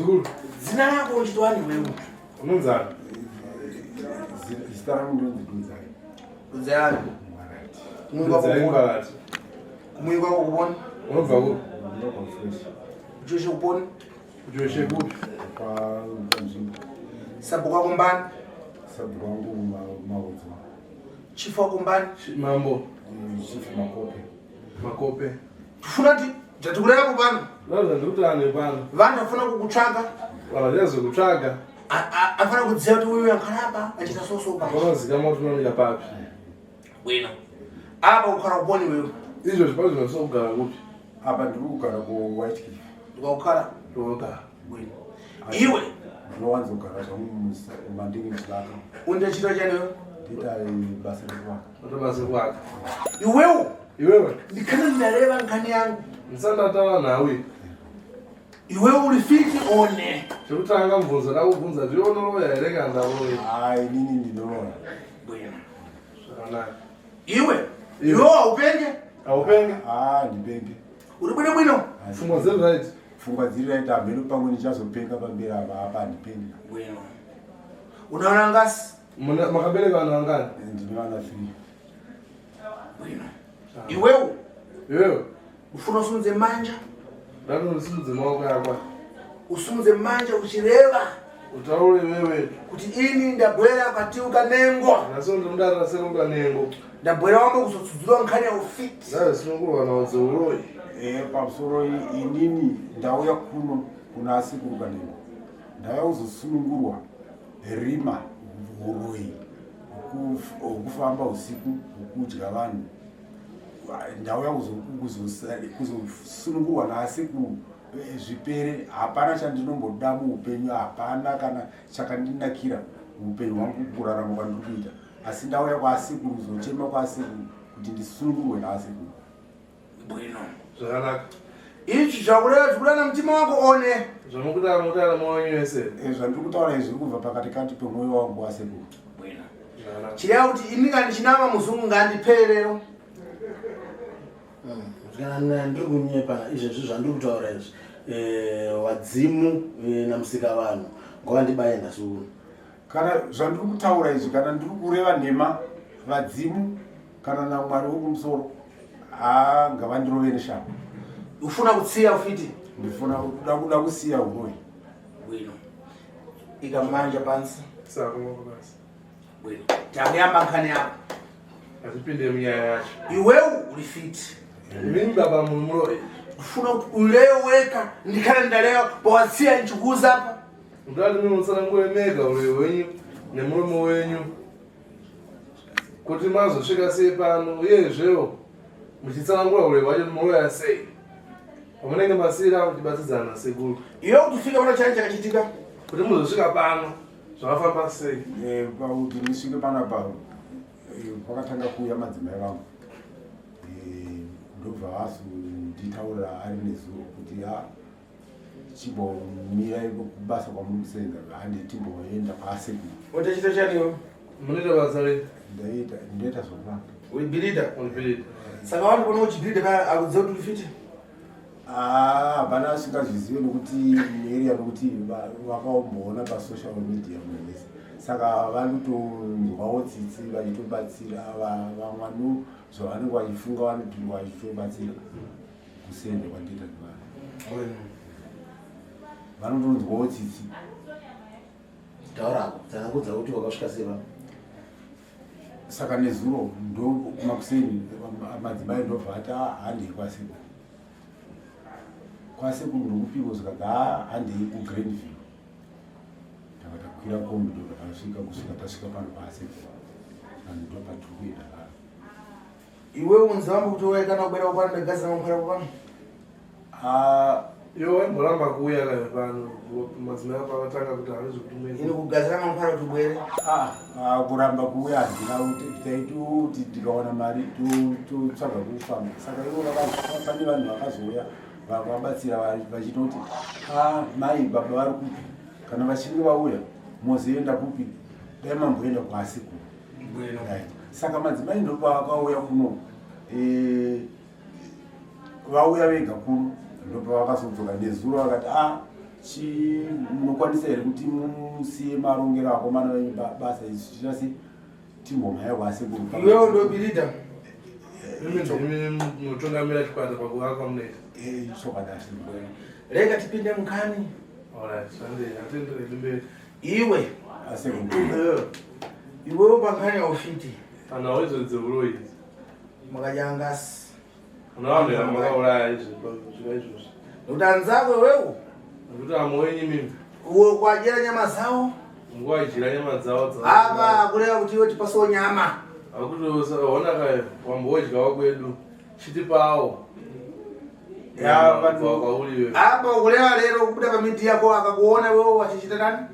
Muzukuru. Zina rako uchitwani wewe? Unonzani? Zita rangu ndinonzi Dudzai. Dudzai. Dudzai Ngwarati. Kumuyinga kwakupona? Unobva kupi? Ndinobva kuFresh. Uchoshe kupona? Uchoshe kupi? Kwa nzvimbo. Sabhuku wako mbani? Sabhuku wangu Maodzo. Chifu wako mbani? Mambo. Chifu Makope. Makope. Tufuna ti dzatikureva kupano. Vanhu ndikutaura nepano. Vanhu vafuna kukutsvaga. Vanhu vachazokutsvaga. Afana kudziva kuti uyu akarapa achiita so so pa. Vanozikamwa kuti unowanika papi. Bwino. Apa kukhala kuponi wewe. Izvo zvipato zvinofisa kugara kupi? Apa ndiri kugara ku White Cliff. Ndikakukhala. Ndikugara. Bwino. Iwe ndinowanzogara zvangu mandingi ndichivaka. Unoita chiro chani wewe? Ndinoita basa rekuvaka. Unoita basa rekuvaka. Iwewe. Iwewe. Ndikana ndareva nkhani yangu. Ndisandataura nhau iyi. Iwewe uri fiti one. Chekutanga mubvunzo ndakubvunza ndiwe unoroya here kana ndaroya? Hayi inini ndinoroya. Bwino. Zvakanaka. Iwe. Iwe haupenge? Haupenge? Ah, ndipenge. Uri bwino bwino? Pfungwa dziri right. Pfungwa dziri right hameno pamwe ndichazopenga pamberi apa apa handipenge. Bwino. Unaona ngasi? Makabereka vana vangani? Ndine vana 3. Bwino. Iwewe. Iwewe. Ufuna usimudze manja? Ndati usimudze maoko akwa. Usimudze manja uchireva. Utaure wewe. Kuti ini ndabwera kwatiuka nengo. Nhasi ndinodarira sekunga nengo. Ndabwera wambo kuzotsudzura nkhani ya ufiti. Ndazosunungurwa nawo dzeuroyi. Eh, pamusoro inini ndauya kuno kuna asekuru Kanengo. Ndauya kuzosunungurwa rima uroyi hwekufamba usiku hwekudya vanhu. Ndauya kuzosunungurwa naasekuru zvipere. Hapana chandinomboda muupenyu, hapana kana chakandinakira muupenyu hwangu kurarama kwandiri kuita, asi ndauya kwaasekuru kuzochema kwaasekuru kuti ndisunungurwe naasekuru. Bwino. Zvakanaka. Izvi zvakureva zvikurana mutima wako one. Zvamukutaura mukutaura mwoyo wenyu wese. Zvandiri kutaura izvi zviri kubva pakati kati pemwoyo wangu wasekuru. Bwino. Zvakanaka. Chireva kuti ini kana ndichinama muzungu ngandiperero. Kana ndiri kunyepa izvezvi zvandiri kutaura izvi, wadzimu namusika vanhu ngavandibaye nhasi uno. Kana zvandiri kutaura izvi, kana ndiri kureva nhema, vadzimu kana naMwari wekumusoro ngavandirove neshamhu. Ufuna kutsiya ufiti? Ndifuna kuda kuda kusiya uroyi. Bwino. Ikamanja pansi. Saka pasi. Bwino. Takuyamba nkhani yako. Atipinde munyaya yacho. Iwewe uri fiti. Imini baba muri muroyi. Ufuna kuti uleyo weka ndikhala ndaleyo pawatsiya nchikuza apa. Ndati mimi mutsanangure mega uroyi hwenyu nemuromo wenyu kuti mazosvika sei pano, uyezvewo muchitsanangura uroyi hwacho muroya sei pamunenge masira muchibatsidzana sekuru. Iwe kuti ufike pano chani chakachitika? Kuti muzosvika pano zvakafamba sei? Pakuti ndisvike panapa pakatanga kuuya madzimai vangu, ndobva vazonditaurira ari nezuro kuti chimbomira kubasa kwamuri kusenza, handi timboenda kwasekuru. Unoita chito chani iwe? Munoita basa rei? Ndoita zvokuvaka. Uri bhiridha? Uri bhiridha. Saka vanhu kuona uchibhiridha paya akuziva kuti uri fiti? Hapana asingazvizive nekuti muarea, nekuti vakaomboona pasocial media munhu wese, saka vanotonzwawo tsitsi vachitobatsira vamwe zvavanenge vachifunga, vanopindwa vachitobatsira kusenda kwandiita nevanhu vanotonzwawo tsitsi. Taura ako, tsanangudza kuti wakasvika sei pano. Saka nezuro ndo makuseni madzimai ndobva ati handei kwasekuru. Kwasekuru ndokupiko? Zvikati handei kuGrandview. Tanga takwira kombi ndobva tasvika, kusvika tasvika pano paasekuru, vanhu ndo patiri kuenda pano. Iwe unzamba kuti uye kana kubera kupano ndagadzira mankwara kupano. Iwe waimboramba kuuya kare pano, madzimai ako akatanga kuti havezi kuti muende. Ini kugadzira mankwara kuti ubwere. Kuramba kuuya handina, taitoti tikawana mari totsvaga kufamba. Saka ivo pane vanhu vakazouya vakabatsira vachitoti mai baba vari kupi, kana vachinge vauya mozoenda kupi, dai mamboenda kwasekuru. Right. Saka madzimai ndopavakauya kuno, vauya vega kuno, ndopavakazodzoka nezuro vakati Chi munokwanisa here kuti musiye marongero akomana venyu basa isu tichasi timbomhaya kwasekuru. Iwewe ndobirida. Imi ndimi munotungamira chikwata pakuvaka kwamunoita. Eh, chokwadi asekuru. Rega tipinde mukani. Alright, zvandei, atendere mberi. Iwe. Asekuru. Iwewe pankhani ya ufiti. Ana idzo dzeuroyi idzi. Makajangasi. Una vanhu ava makauraya izvi zvika izvozvi. Nekuti anzako iwewe. Nekuti amwe wenyu mimi. Uwe kwadyira nyama zawo. Nguva idyira nyama dzawo dza. Apa kureva kuti iwe tipasewo nyama. Akuti usaona kayo wambodyawo kwedu. Chitipawo. Ya, vanhu- Kubva kwauri iwewe. Apa ukureva lero kubuda pamiti yako akakuona iwewe wachichita nani?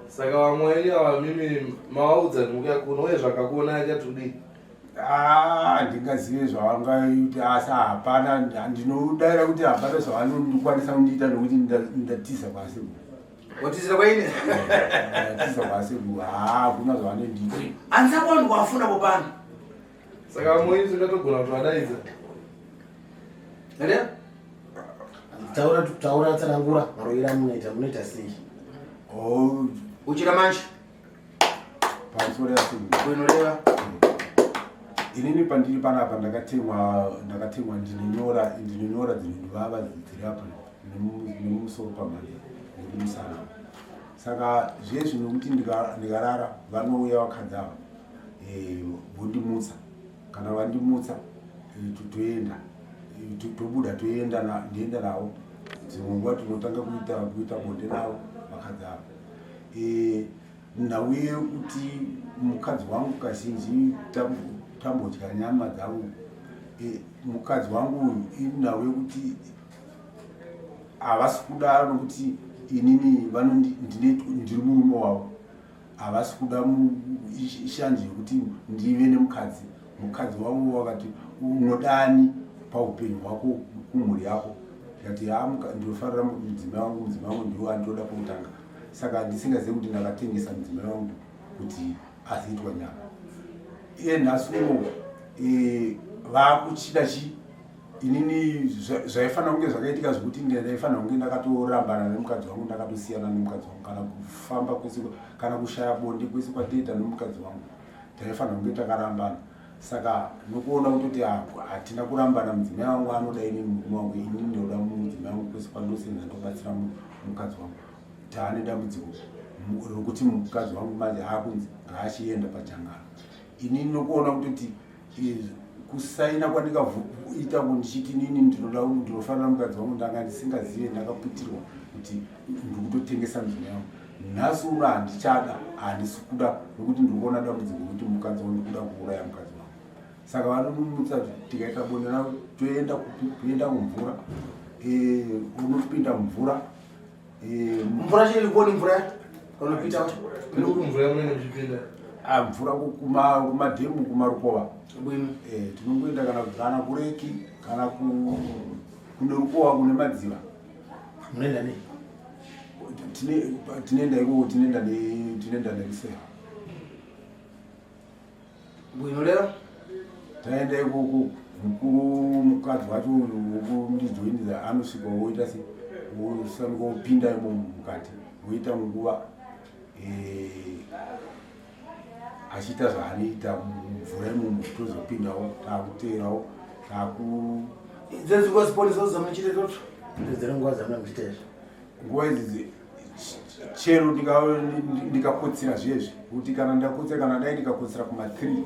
Saka vamwe wenyu ava mimi mavaudza nhuka kuno uye zvakakuona achatodii. Ah, handingazive zvavangaita asi hapana ndinodaira kuti hapana zvavanokwanisa kundiita nokuti ndatiza kwasekuru. Watizira kwaine? Ndatiza kwasekuru haa hakuna zvavanondiita. Anzako vanhu wafuna popano. Saka vamwe wenyu tingatogona kutovadaidza. Here? Taura taura tsanangura maroyera amunoita munoita sei? Oh, Uchira manje. pamusoro yasekuru. Unoreva. Inini pandiri panapa ndakatemwa ndakatemwa ndine nyora ndine nyora dzinondivava dziri apa nemumusoro pamhanza nekumusana. Saka zviye zvinokuti ndikarara vanouya vakadzi ava vondimutsa. Kana vandimutsa toenda tobuda toenda ndienda navo. Dzimwe nguva tinotanga kuita kuita bonde navo vakadzi ava. Nhau yekuti mukadzi wangu kazhinji tambodya nyama dzangu. Mukadzi wangu uyu inhau yekuti havasi kuda nokuti inini ndiri murume wavo. Havasi kuda shanje yekuti ndive nemukadzi. Mukadzi wangu wakati unodani paupenyu hwako kumhuri yako. Ndikati haa ndinofarira mudzimai wangu, mudzimai wangu ndiwo andinoda pokutanga. Saka ndisingazivi kuti ndakatengesa mudzimai wangu kuti azoitwa nyama. Iye nhasi uno vakuchida chi inini zvaifanira kunge zvakaitika zvekuti ndaifanira kunge ndakatorambana nemukadzi wangu, ndakatosiyana nemukadzi wangu, kana kufamba kwese kana kushaya bonde kwese kwatoita nemukadzi wangu taifanira kunge takarambana. Saka nokuona kutoti hatina kurambana, mudzimai wangu anoda inini murume wangu, inini ndinoda mudzimai wangu kwese kwandosenza ndobatsira mukadzi wangu. Taane dambudziko rokuti mukadzi wangu manje aakunzi ngaachienda pajangano. Inini nokuona kutoti kusaina kwandikaita ndichiti inini ndinofanira mukadzi wangu, ndanga ndisingazive, ndakaputirwa kuti ndikutotengesa mudzimai wangu. Nhasi uno handichada, handisi kuda nokuti ndiri kuona dambudziko rekuti mukadzi wangu ndikuda kuuraya mukadzi wangu. Saka vanomutsa tikaita bonde navo toenda kupi? Toenda kumvura. Unopinda mumvura. Mvura chiri koni mvura unopinda wacho. Kuri kumvura munenge muchipinda. Mvura kumadhemu kumarukova. Bwino. Tinongoenda kana kureki kana kune rukova kune madziva. Munoenda nei? Tinoenda ikoko, tinoenda nerusero. Bwino lero? Taenda ikoko, mukuru mukadzi wacho wokundijoinidza anosvika woita se wosanuka wopinda imomo mukati woita nguva achiita zvaanoita mumvura imomo, tozopindawo takuteerawo taku Idzedzo nguva zipoliso dzamunochita toto. Ndedzere nguva dzamunenge muchiita izvi. Nguva idzi chero ndikakotsira zviezvi kuti kana ndakotsira, kana dai ndikakotsira kuma 3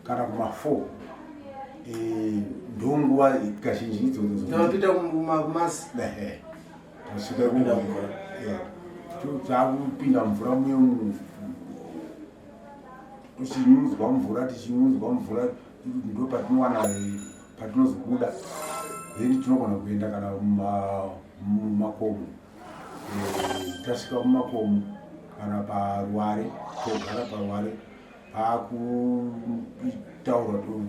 kana kuma 4 ndonguva kazhinji idzodzo. Ndinopinda kumasi. Ehe, tasvika ikoko, takupinda mvura muye, tichinyudzwa mvura, tichinyudzwa mvura, ndo patinowana patinozobuda. Then tinogona kuenda kana mumakomo. Tasvika mumakomo kana paruware, togara paruware, paakutaurwa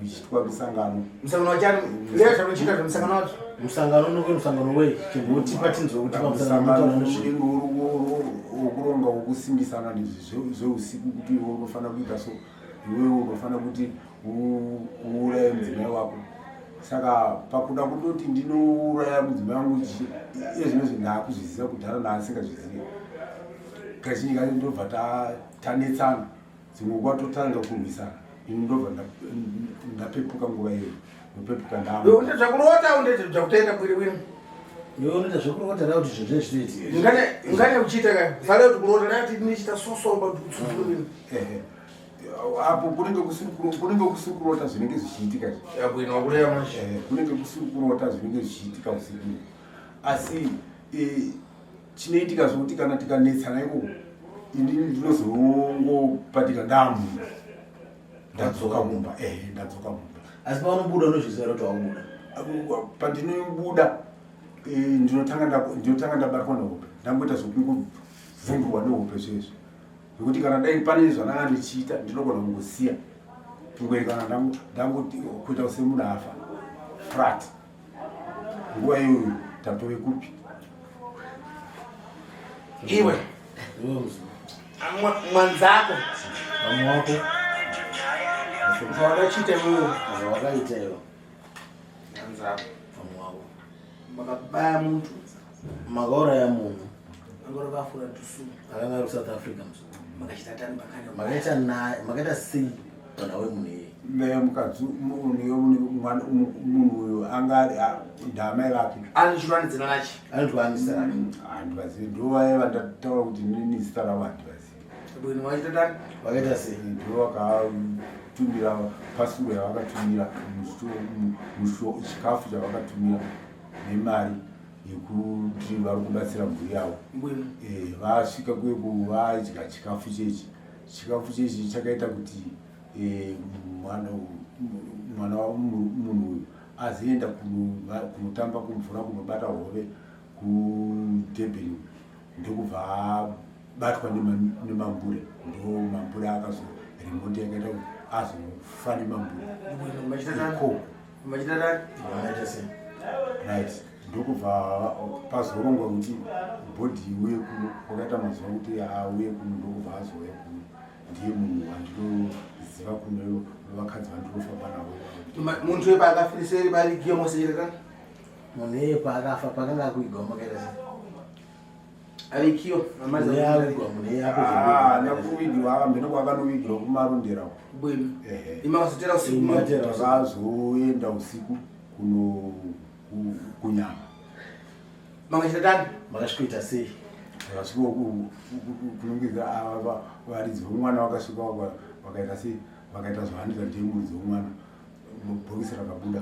ichiitwa misangano. Musangano wachani? Lero zvamuchiita zvemusangano wacho. Musangano unenge musangano wei? Chimbotipa tinzwe kuti pamusangano musangano munotaura nezvei. Wokuronga, wokusimbisana zveusiku kuti iwe unofanira kuita so, iwewe unofanira kuti uuraye mudzimai wako. Saka pakuda kutoti ndinouraya mudzimai wangu iye zvinozvi ndaakuzviziva kudhara ndaasingazvizivi. Kazhinji kacho ndobva tanetsana dzimwe nguva totanga kurwisana ini ndobva ndapepuka nguva iyoyo ndopepuka ndaundoita zvekurota undoita zvekutenda bwiri bwiri. Iwe unoita zvekurota ra kuti zvinhu zvezvinoitika. Ngane uchiita ka sale kuti kurota ndati ndichita soso pa kuti ehe apo kunenge kusiri kunenge kusiri kurota zvinenge zvichiitika bwino wakureva manje eh, kunenge kusiri kurota zvinenge zvichiitika usiku asi eh, chinoitika zvokuti kana tikanetsana ikoko ini ndinozongopatika ndamu ndadzoka kumba ehe ndadzoka kumba asi paunobuda unozviziva kuti wakubuda pandinobuda eh, ndinotanga ndabatwa nehope ndangoita zvokungovhundurwa nehope zvezvi zvekuti kana dai pane zvandanga ndichiita ndinogona kungosiya kungoerekana ndangoti kuita semunhu afa frat nguva iyoyo tatove kupi iwe mwanzako vamwe wako zvawakachiita iwewe zvawakaita iwe mwanzako vamwe wako makabaya muntu makauraya munhu angorokafura tusu akanga ari kusouth africa musi makachita tani pakare makaita naye makaita sei mwana wemunhu iyeye Me mukadzi munhu uyu anga ndamai vake anochirwa nedzina rache anotwa ani zita rake handivazivi ndovaiva ndataura kuti nini zita ravo handivazivi bwino wachita tani vakaita sei ndo vakatumira pasuro yavakatumira chikafu chavakatumira nemari yekuti vari kubatsira mhuri yavo eh, vasvika kuye kuvadya chikafu chechi chikafu chechi chakaita kuti eh, mwana munhu uyu azoenda kunotamba kumvura kunobata hove kudurban ndokubva abatwa nemambure ndo mambure akazo remote yakaita kuti azofa nemambure right ndokubva pazorongwa kuti bhodhi iuye kuno kwakaita mazuva kuti auye kuno ndokubva azouya kuno ndiye munhu wandinoziva kuno vakadzi vandinofamba navo muntu wepaakafiriseri paigiwa moseerera munhu iyeye paakafa pakanga akuigwa makaita sei avikiwa avigwa munhu iyeye apedza akambene kwaakanovigirwa kumarondera bwino imakazotera usiku takazoenda usiku kuno kunyama makachita tani makasvikoita sei takasvika kunongedza varidzi vemwana vakasvika vakaita sei vakaita zvavanoita ndiye muridzi wemwana bhokisi rakabuda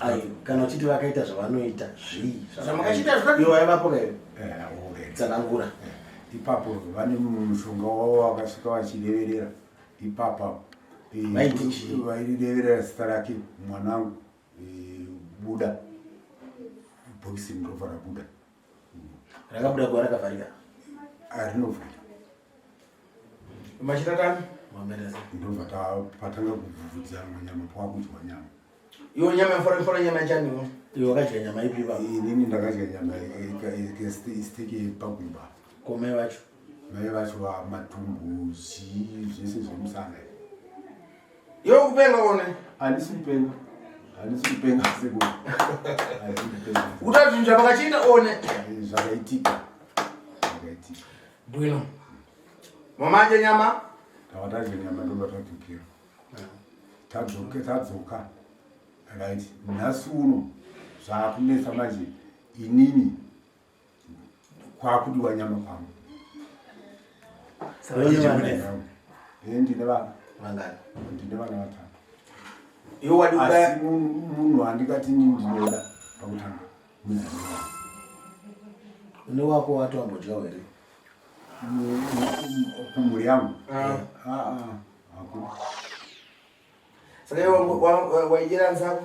ai kana uchiti vakaita zvavanoita zvii Zvamakachita zvakati- iwe waivapo ka iwe Eh, alright. tsanangura Eh, ipapo vane mushonga wavo vakasvika vachireverera ipapa eh, Vaiti chii? vaireverera zita rake mwanangu eh, buda bhokisi ndobva rabuda rakabuda kuva rakavharika arinovhura machita tani Wamera sei? ndobva patanga kubvubvudza nyama pawakudya nyama iwo nyama yafora ifora nyama yachaniwo iwe wakadya nyama ipi ipapo inini ndakadya nyama steki yepagumba komai vacho mai vacho matumbu chii zvese zvemusana iwe kupenga one handisi kupenga handisi kupenga sekuru handisi kupenga kutazvinhu zvamakachiita one zvakaitika zvakaitika bwino mamanje nyama tava tadya nyama ndobva tadzokera tadzoke tadzoka right nhasi uno zvaakunetsa manje inini kwakudiwa nyama kwangu Une vana here? Eh, ndine vana vangani ndine vana vatatu iwe wadi asi kubaya munhu handikati ini ndinoda pakutanga munhu andinoda. une wako wati wambodyawo here Kumhuri yangu Ah. Ah, ah, hakuna saka iwe waidyira nzako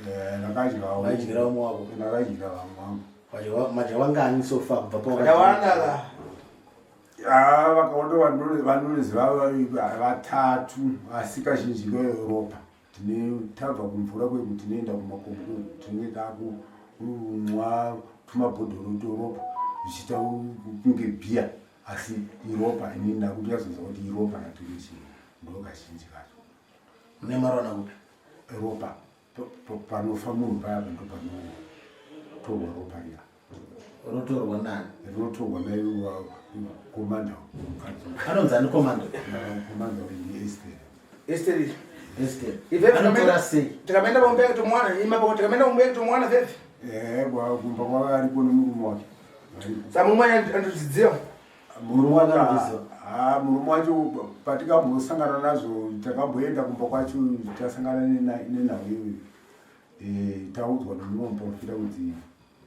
Eh, ndakadyawo Waidyira vamwe wako? ndakadyira vamwe vangu Madya wangani so far kubva pakawanda ka Ah, vakawanda vandinoziva vatatu asi kazhinji ropa tine tabva kumvura kwedu tinoenda kumakomo kwedu tinenge takumwa tumabhodhoro toropa zvichiita kunge bhiya asi iropa inini ndakutoyazoziva kuti iropa ratirichi ndo kazhinji kacho mune marona kupi ropa. Panofa munhu paya ndo panotorwa ropa riya. Rotorwa nani? Rinotorwa naiwa komanda mukadzi. Anonzi ani komanda? Komanda weEsther. Esther. Esther. Ivevi Anotora sei? Tikamenda pamumba yake tomuwana, ima pako tikamenda mumba yake tomuwana vevi. Eh, kumba kwake ariko nemurume wake. Variko. Sa murume wacho andozidziwa. Murume Murume wacho anozviziva. Ah, murume wacho patikambosangana nazvo, takamboenda kumba kwacho, tasangana nenhau iyoyo. Taudzwa nemumwe muprofita kuti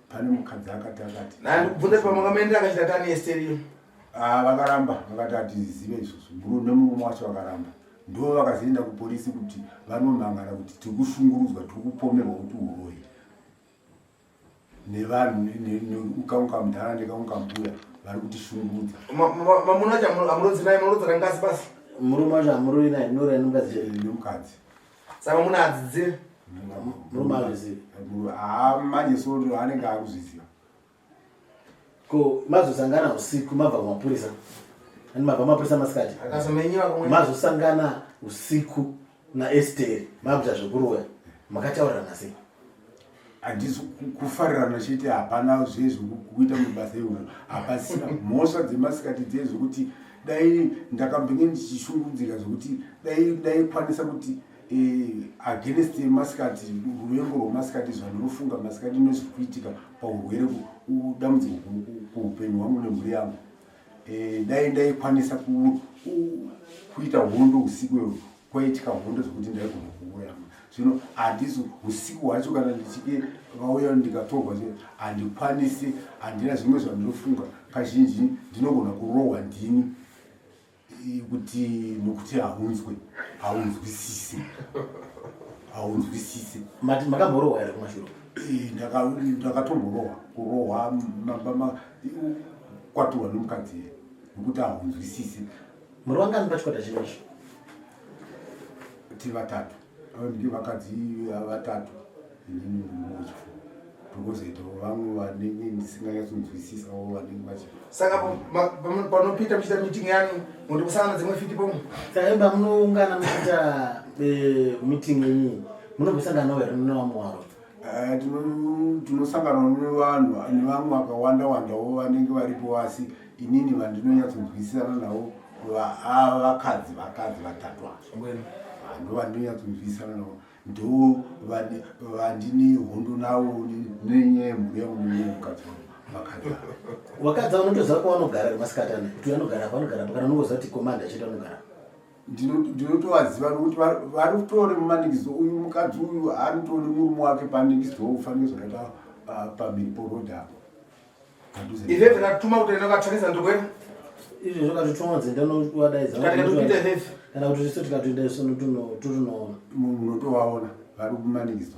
pane mukadzi akati akati. Nandikubvunza pamakamuendera akachita tani Esther iyo. Ah, vakaramba, vakati hatizive izvozvo. Murume nemurume wacho vakaramba, ndo vakazoenda kupolisi kuti vanomhangana kuti tiri kushungurudzwa, tiri kupomerwa kuti uroyi nevanhu nekamwe kamudhara nekamwe kambuya vari kutishungurudza. Mamuna wacho amurodzi naye, munorodza rangazi basi. Murume wacho hamuroyi naye, munorora nemukadzi chete. Nemukadzi. Saka mamuna hadzidzive. Murume haazvizivi. Haa, manje so anenge akuzviziva. Ko mazosangana usiku mabva kumapurisa, ani mabva mapurisa masikati? Akazomenyiwa kumwe. Mazosangana usiku naEsteri makuita zvekuroya, makataurirana sei? Handisi kufarirana chete, hapana zvezvekuita mabasa iwoyo, hapasina mhosva dzemasikati dze zvekuti dai ndakambenge ndichishungurudzika zvekuti dai ndaikwanisa kuti against masikati, ruvengo rwemasikati, zvandinofunga masikati nezviri kuitika paurwere, dambudziko kuupenyu hwangu nemhuri yangu. Dai ndaikwanisa kuita hondo usiku iyoyo, kwaitika hondo zvekuti ndaigona kuuraya munhu. Zvino handisi usiku hwacho, kana ndichinge vauya ndikatorwa, handikwanisi, handina zvimwe zvandinofunga. Kazhinji ndinogona kurohwa ndini kuti nokuti haunzwe, haunzwisisi, haunzwisisi. Mati makamborohwa here kumashure? Ndakatomborohwa, kurohwa kwatorwa nemukadzi nokuti haunzwisisi. Muri vangani pachikwata chenyu ichi? Tiri vatatu. Ndi vakadzi vatatu, inini murume wechifuwo, tokozoitawo vamwe vanenge ndisinganyatsonzwisisawo vanenge vachi Saka panopita muchiita meeting yanu, muri kusangana dzimwe fiti pomwe? Saka imba munoungana muchiita meeting yenyu, munombosanganawo here nevamwe waro? Tinosangana nevanhu nevamwe vakawanda wandawo vanenge varipo, asi inini vandinonyatsonzwisisana navo vakadzi vatatu ava, ndo vandinonyatsonzwisisana navo, ndo vandine hondo navo nenyaya yemhuri yangu nenyaya yemukadzi wangu, vakadzi ava. Wakadzi avo unotoziva kwavanogara masikati ano, kuti uyu anogara apa, anogara apa, kana unongoziva kuti komanda chete anogara? Ndinotovaziva nokuti vari kutori mumanikidzo. Uyu mukadzi uyu anotori murume wake panikidzo, ufanike zvakaita pamhiripo road apo padhuze. Ife takatuma kuti enda ukatsvakisa ndokwena. Izvo zvakatotuma dzendanoadaidza. Tikati katopinda ifefe. Kana kuti isu tikatoenda isu totonoona. Munotovaona vari kumanikidzo,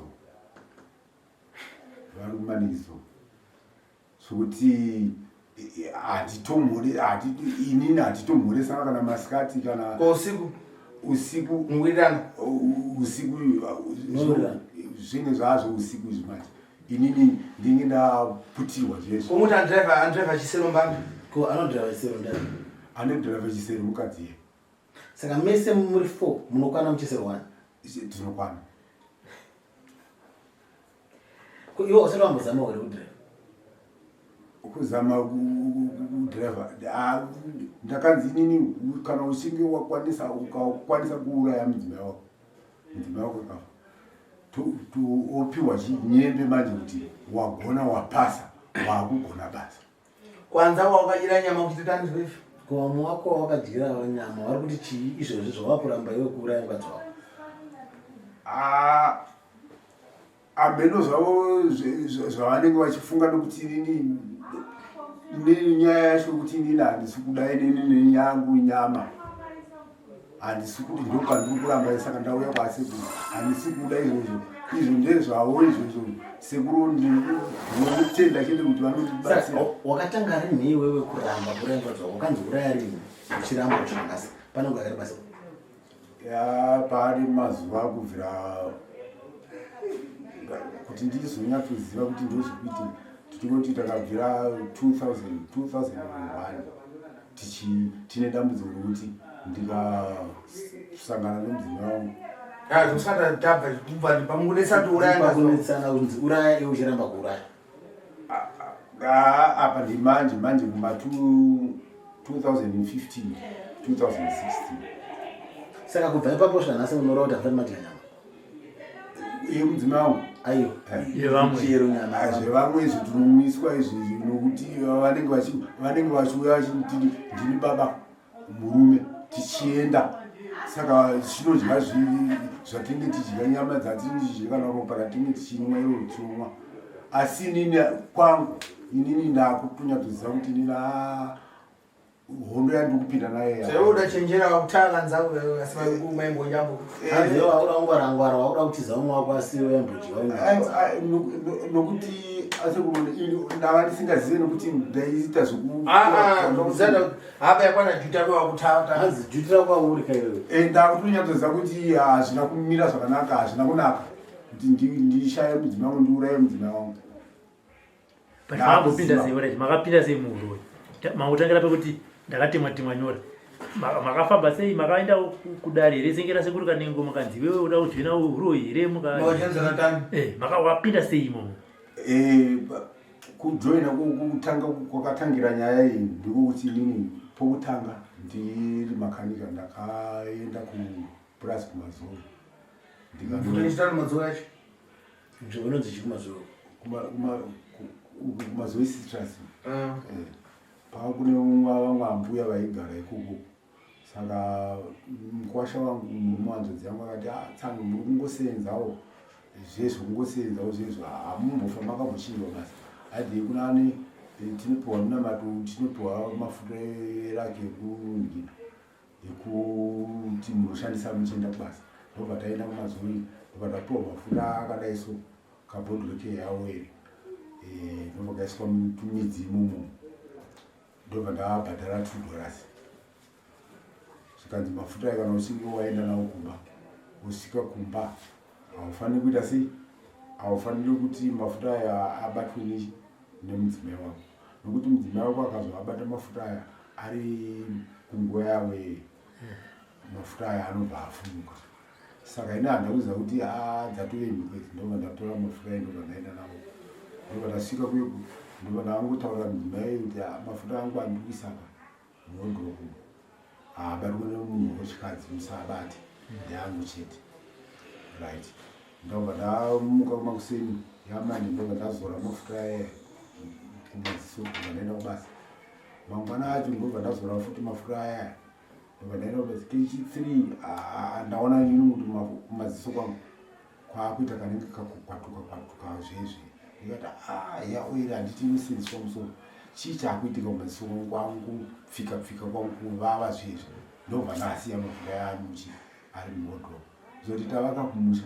vari kumanikidzo, zvokuti hatitomhore, inini hatitomhoresana kana masikati kana Ko usiku? Usiku. Muwirirana? Usiku. Muwirirana. Zvinge zvazvo usiku izvi manje inini ndinge ndaputirwa zvezvo. Komuti andriver chisero mbambi? Ko anodhiraivha chisero ndani? Anodhiraivha chisero mukadzi iye. Saka mese muri four munokwana muchisero one? Tinokwana. Ko iwe usati wambozama here kudhiraivha? Kuzama kudhiraivha, ndakanzi inini kana uchinge wakwanisa, ukakwanisa kuuraya mudzimai wako, mudzimai wako akafa, opiwa chinyembe manje kuti wagona, wapasa, waakugona basa. Kwanza wakadyira nyama kuchita tani zvefi? Ko vamwe wako wakadyira nyama vari kuti chii izvozvi zvawakuramba iwe kuuraya mukadzi wako? Ah, hameno zvavo zvavanenge vachifunga, nokuti inini nenyaya yacho yokuti inini handisi kuda, inini nenyangu nyama handisi kuti, ndopandiri kuramba. Saka ndauya kwasekuru, handisi kuda izvozvo, izvo ndezvavo izvozvo. Sekuru ndinotenda chete kuti vanotibatsira. Saka wakatanga rini iwewe kuramba kuuraya mukadzi wako? Wakanzi uraya rini uchiramba kusvika nhasi? Pane nguva yakareba sei? Ya, paari mazuva kubvira kuti ndizonyatsoziva kuti ndozvikuitika, tichingoti takabvira 2000, 2001, tine dambudziko rekuti ndikasangana nemudzimai wangu. Usati tabva kubva pamungunetsa tiuraya. Pakunetsana kunzi uraya, iwe uchiramba kuuraya. Ah, apa ndimanje manje kuma 2015 2016. Saka kubva ipapo zvanhasi unoreva kuti hamufani madya nyama? Yemudzimai wangu? Aiwa. Yevamwe. Chero nyama. Ah, zvevamwe izvi tinomwiswa izvi nokuti vanenge vachiuya vachiti ndini baba murume, tichienda, saka chinodya zvatinenge tichidya, nyama dzatinenge tichidya kana ropa ratinenge tichinwa iro tinomwa. Asi inini kwangu, inini ndakutonyatsoziva kuti inini, ah, hondo yandiri kupinda nayo. Zveuda chenjera wakutanga nzangu asi maimbonyambo. Hanzi iwe wakuda kungwarangwara, wakuda kutiza umwe wako, asi iwe yambodyiwa. Nokuti ndava ndisingazive nokuti ndaiita zvoku Apa yakwana juta wakutata. Hanzi jutira kwauri kaiwewe. Ndakutonyatsoziva kuti hazvina kumira zvakanaka, hazvina kunaka kuti ndishaye mudzimai wangu, ndiuraye mudzimai wangu. But makambopinda sei? Right, makapinda sei muuroyi? Mangotangira pekuti ndakatemwa temwa nyora. Makafamba sei? Makaenda kudare here senge rasekuru Kanengo, makanzi iwewe uda kujoina uroyi here? Mawachanzakatani. Makawapinda sei imomo? Kujoina, kutanga kwakatangira nyaya iyi ndikokuti inini pokutanga ndiri makanika, ndakaenda kupurazi kuMazoro. Ndikanochitani madzoro acho? Nzvimbo inonzi chikuMazoro? KuMazoe Citrus. Pava kune vamwe ambuya vaigara ikoko, saka mukwasha wangu, murume wanzodzi yangu, akati, "Ah, tsano muri kungosenzawo zvezvo, kungosenzawo zvezvo, hamumbofa makambochinjwa basa. Haidei kunani, tinopiwa minamato, tinopiwa mafuta erake ekunhina ekuti munoshandisa muchienda kubasa." Ndobva taenda kuMazoi, ndobva tapiwa mafuta akadai so, kabhodhoro keyaoil, ndobva kaiswa tumidzi imomo, ndobva ndabhadhara $2. Zvikanzi mafuta aya kana uchinge waenda nawo kumba, wosvika kumba, haufaniri kuita sei, haufaniri kuti mafuta aya abatwe nemudzimai wako, nokuti mudzimai wako akazoabata mafuta aya ari kunguva yavo iyi, mafuta aya anobva afumuka. Saka ini handakuziva kuti a dzatove mhiko idzi. Ndobva ndatora mafuta aya, ndobva ndaenda nawo, ndobva ndasvika kuyeku, ndobva ndangotaurira mudzimai kuti, "Ah, mafuta angu andiri kuisa apa muwardrobe haabatwe nemunhu wechikadzi, musaabate, ndeangu chete." Right, ndobva ndamuka kumakuseni yamanje, ndobva ndazora mafuta aya kumaziso, ndobva ndaenda kubasa. Mangwana acho ndobva ndazora futi mafuta aya, ndobva ndaenda kubasa kechi 3. Ndaona ini kuti kumaziso kwangu kwaakuita kanenge kakukwatuka kwatuka zvezve. Ndikati, "Ah, yaoiri handiti inosenzeswa musoro, chii chaakuitika kumaziso kwangu, pfika pfika kwangu kuvava zvezve?" Ndobva ndasiya mafuta aya muchi ari muwardrobe. Zoti tavaka kumusha,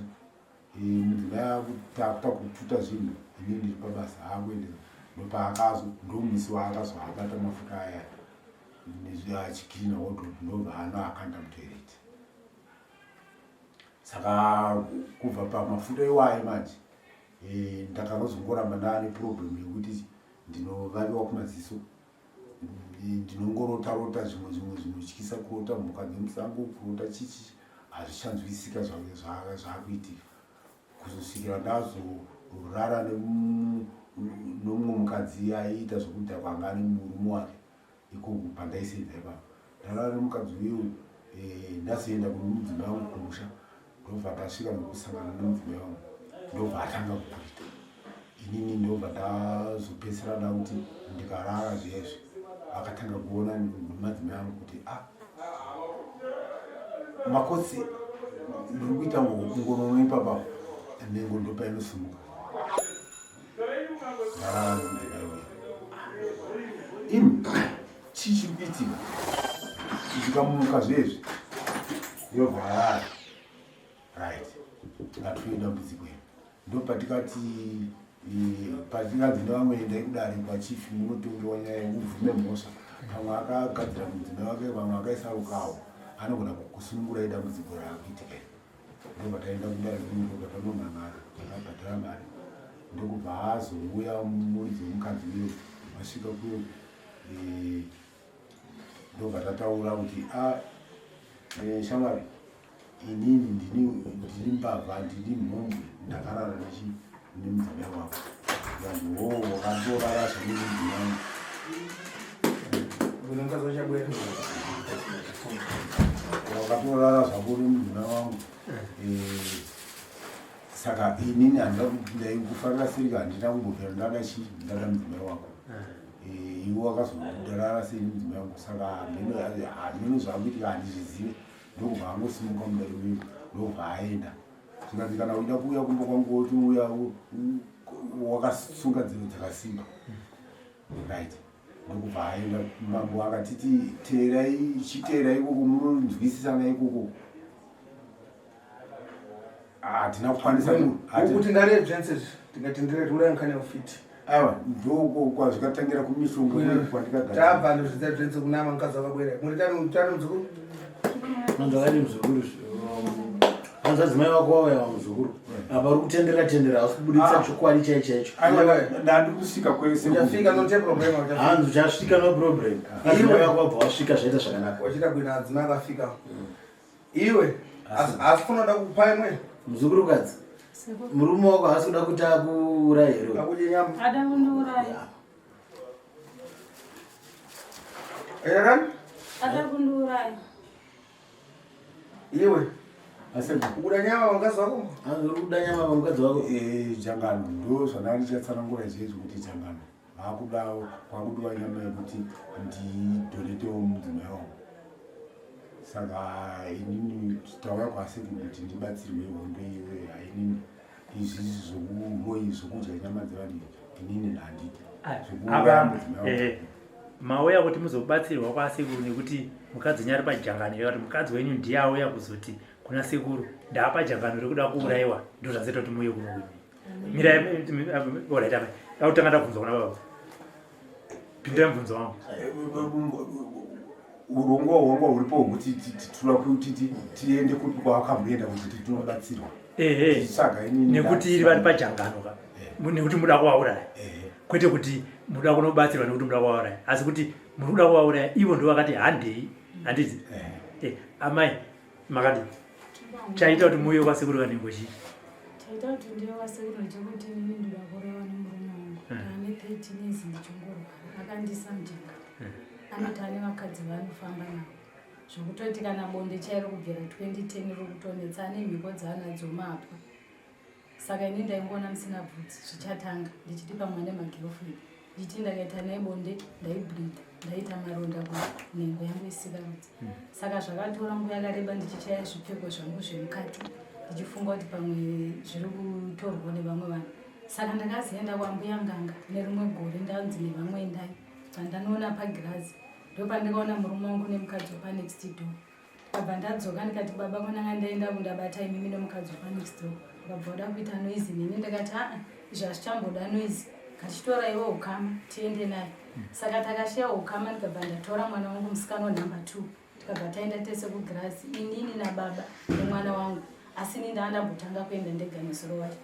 mudzimai takuta kututa zvinhu, inini ndiri pabasa, aakuendesa, ndopaakazo ndomusi waakazoabata mafuta aya achicleana wardrobe, ndobva anoakanda mutoilet. Saka kubva pamafuta iwayo manje, ndakazongoramba ndaane problem yekuti ndinovaviwa kumaziso, ndinongorota rota zvimwe zvimwe zvinotyisa, kurota mhuka dzemusango, kurota chichi, hazvichanzwisika zvaakuitika, kuzosvikira ndazorara nomumwe mukadzi aiita zvokudhakwa, anga ane murume wake ikoko pandaisenza ipapo. Ndarara nemukadzi uyu, ndazoenda kune mudzimai wangu kumusha, ndobva ndasvika nokusangana nemudzimai wangu, ndobva atanga kukuita inini, ndobva ndazopedzisira da kuti ndikarara zviezvi. Akatanga kuona madzimai angu kuti, "Ah, makotsi ndiri kuita ngonono ipapa, nhengo ndopainosimuka." Ndarara nemudzimai uyu, imi, chii chiri kuitika? Ndikamuka zvezvi yobva yarara. Right, ngatiuye dambudziko iri. Ndopatikati patikanzi nevamwe, "Endai kudare kwachief munotongewa nyaya yekubvume mhosva. Pamwe akagadzira mudzimai wake, pamwe akaisa rukawo, anogona kukusunungurai dambudziko raakuitika iri." Ndobva taenda kudare, ndobva tanomhan'ara, takabhadhara mari, ndokubva azouya muridzi wemukadzi uyo. Vasvika kuyo, ndobva tataura kuti, "A shamwari." Inini ndini mbavha, ndini mhombwe, ndakarara nechi nemudzimai wako. Vanhu wo wakandorara zvane mudzimai. Wakatorara zvako nemudzimai wangu. Eh, saka inini handina ndaikufarira sirika handina kumbobvira ndada chii ndada mudzimai wako. Eh, iwe wakazorara sei nemudzimai wangu saka hameno zvakuitika handizvizive. Ndokubva angosimuka mudare uyu ndokubva aenda. Zvikanzi kana uchida kuuya kumba kwangu wotiuya wakasunga dzino dzakasimba. Right. Ndokubva aenda mambo akatiti teerai chiteerai ikoko munonzwisisana ikoko. Hatina kukwanisa kuti ndaredzvense ndikati ndiretura nkhani yaufiti. Aiwa ndoko kwazvikatangira kumishonga kwandikagara. Tabva ndozvidza dzvense kunama mukadzi wakabwera. Muri tani tani muzukuru? Vanhu vakati muzukuru vanzi adzimai vako vauya muzukuru apa uri kutendera tendera hausi kubuditsa ah. chokwadi chai chaicho. Aiwa ndandi kusvika kwese. Uchasvika no problem. Hanzi uchasvika no problem. Adzimai vako vabva wasvika zvaita zvakanaka. Wachita kuina adzimai akafika. Iwe asi kunoda kupa imwe muzukurukadzi murume wako haasi kuda kuti akuuraye here? Akudye nyama. Ada kundiuraya. Erani? Ada kundiuraya. Iwe. Ukuda nyama pamukadzi wako? Uri kuda nyama pamukadzi wako? Eh, jangano ndo zvandanga ndichatsanangura izvezvi kuti jangano vakuda kwakudiwa nyama yekuti ndidonetewo mudzimai wangu. Saka inini tauya kwasekuru kuti ndibatsirwe hondo iyoyo hainini izvi zvokuroyi zvokudya nyama dzevanhu inini handidi. Apa mauya kuti muzobatsirwa kwasekuru nekuti mukadzi wenyu ari pajangano kuti mukadzi wenyu ndiye auya kuzoti kuna sekuru ndaapajangano rekuda kuurayiwa ndozvazoita kuti muuye kuno kuno. Mirai alright amai. Ndakutanga ndabvunza kuna baba. Pindurai mubvunzo wangu. Urongwa hwanga huripo hwekuti titoda kuti tiende kupi kwawakamboenda kuti tinobatsirwa. Ehe. Saka inini nekuti iri vari pajangano ka. Nekuti muda kuvauraya. Kwete kuti muda kunobatsirwa nekuti muda kuvauraya. Asi kuti muri kuda kuvauraya ivo ndivo vakati handei. Handiti? Eh, amai makati chaita kuti muuye kwasekuru Kanengo chii? Chaita kuti ndiye kwasekuru ndechekuti inini ndoda kuroiwa nemurume wangu. Ndane 13 years ndichingorwara. Akandisa mujanga. Anoti ane vakadzi vaanofamba navo. Zvokutoti kana bonde chairo kubvira 2010 riri kutonetsa ane mhiko dzaanadzo mapwa. Saka ini ndaingoona musina bvudzi zvichatanga ndichiti pamwe ane magirlfriend. Ndichiti ndakaita naye bonde ndaibleeda ndaita maronda kunhengo yangu isikarudzi. Saka zvakatora nguva yakareba ndichichaya zvipfeko zvangu zvemukati ndichifunga kuti pamwe zviri kutorwa nevamwe vanhu. Saka ndakazoenda kwambuya nganga nerimwe gore ndanzi nevamwe endai. Vandanoona pagirazi ndopandikaona murume wangu nemukadzi wepanext door. Ndikabva ndadzoka ndikati baba kwananga ndaenda kundabata imimi nemukadzi wepanext door. Vakabva vada kuita noise neni ndikati aa izvi hazvichamboda noise ngachitora iwe ukama tiende naye. Saka takasheya ukama ndikabva ndatora mwana wangu musikana wenumber 2 tikabva taenda tese kugirazi inini nababa nemwana wangu asi ini ndanga ndambotanga kuenda ndega nezuro wacho.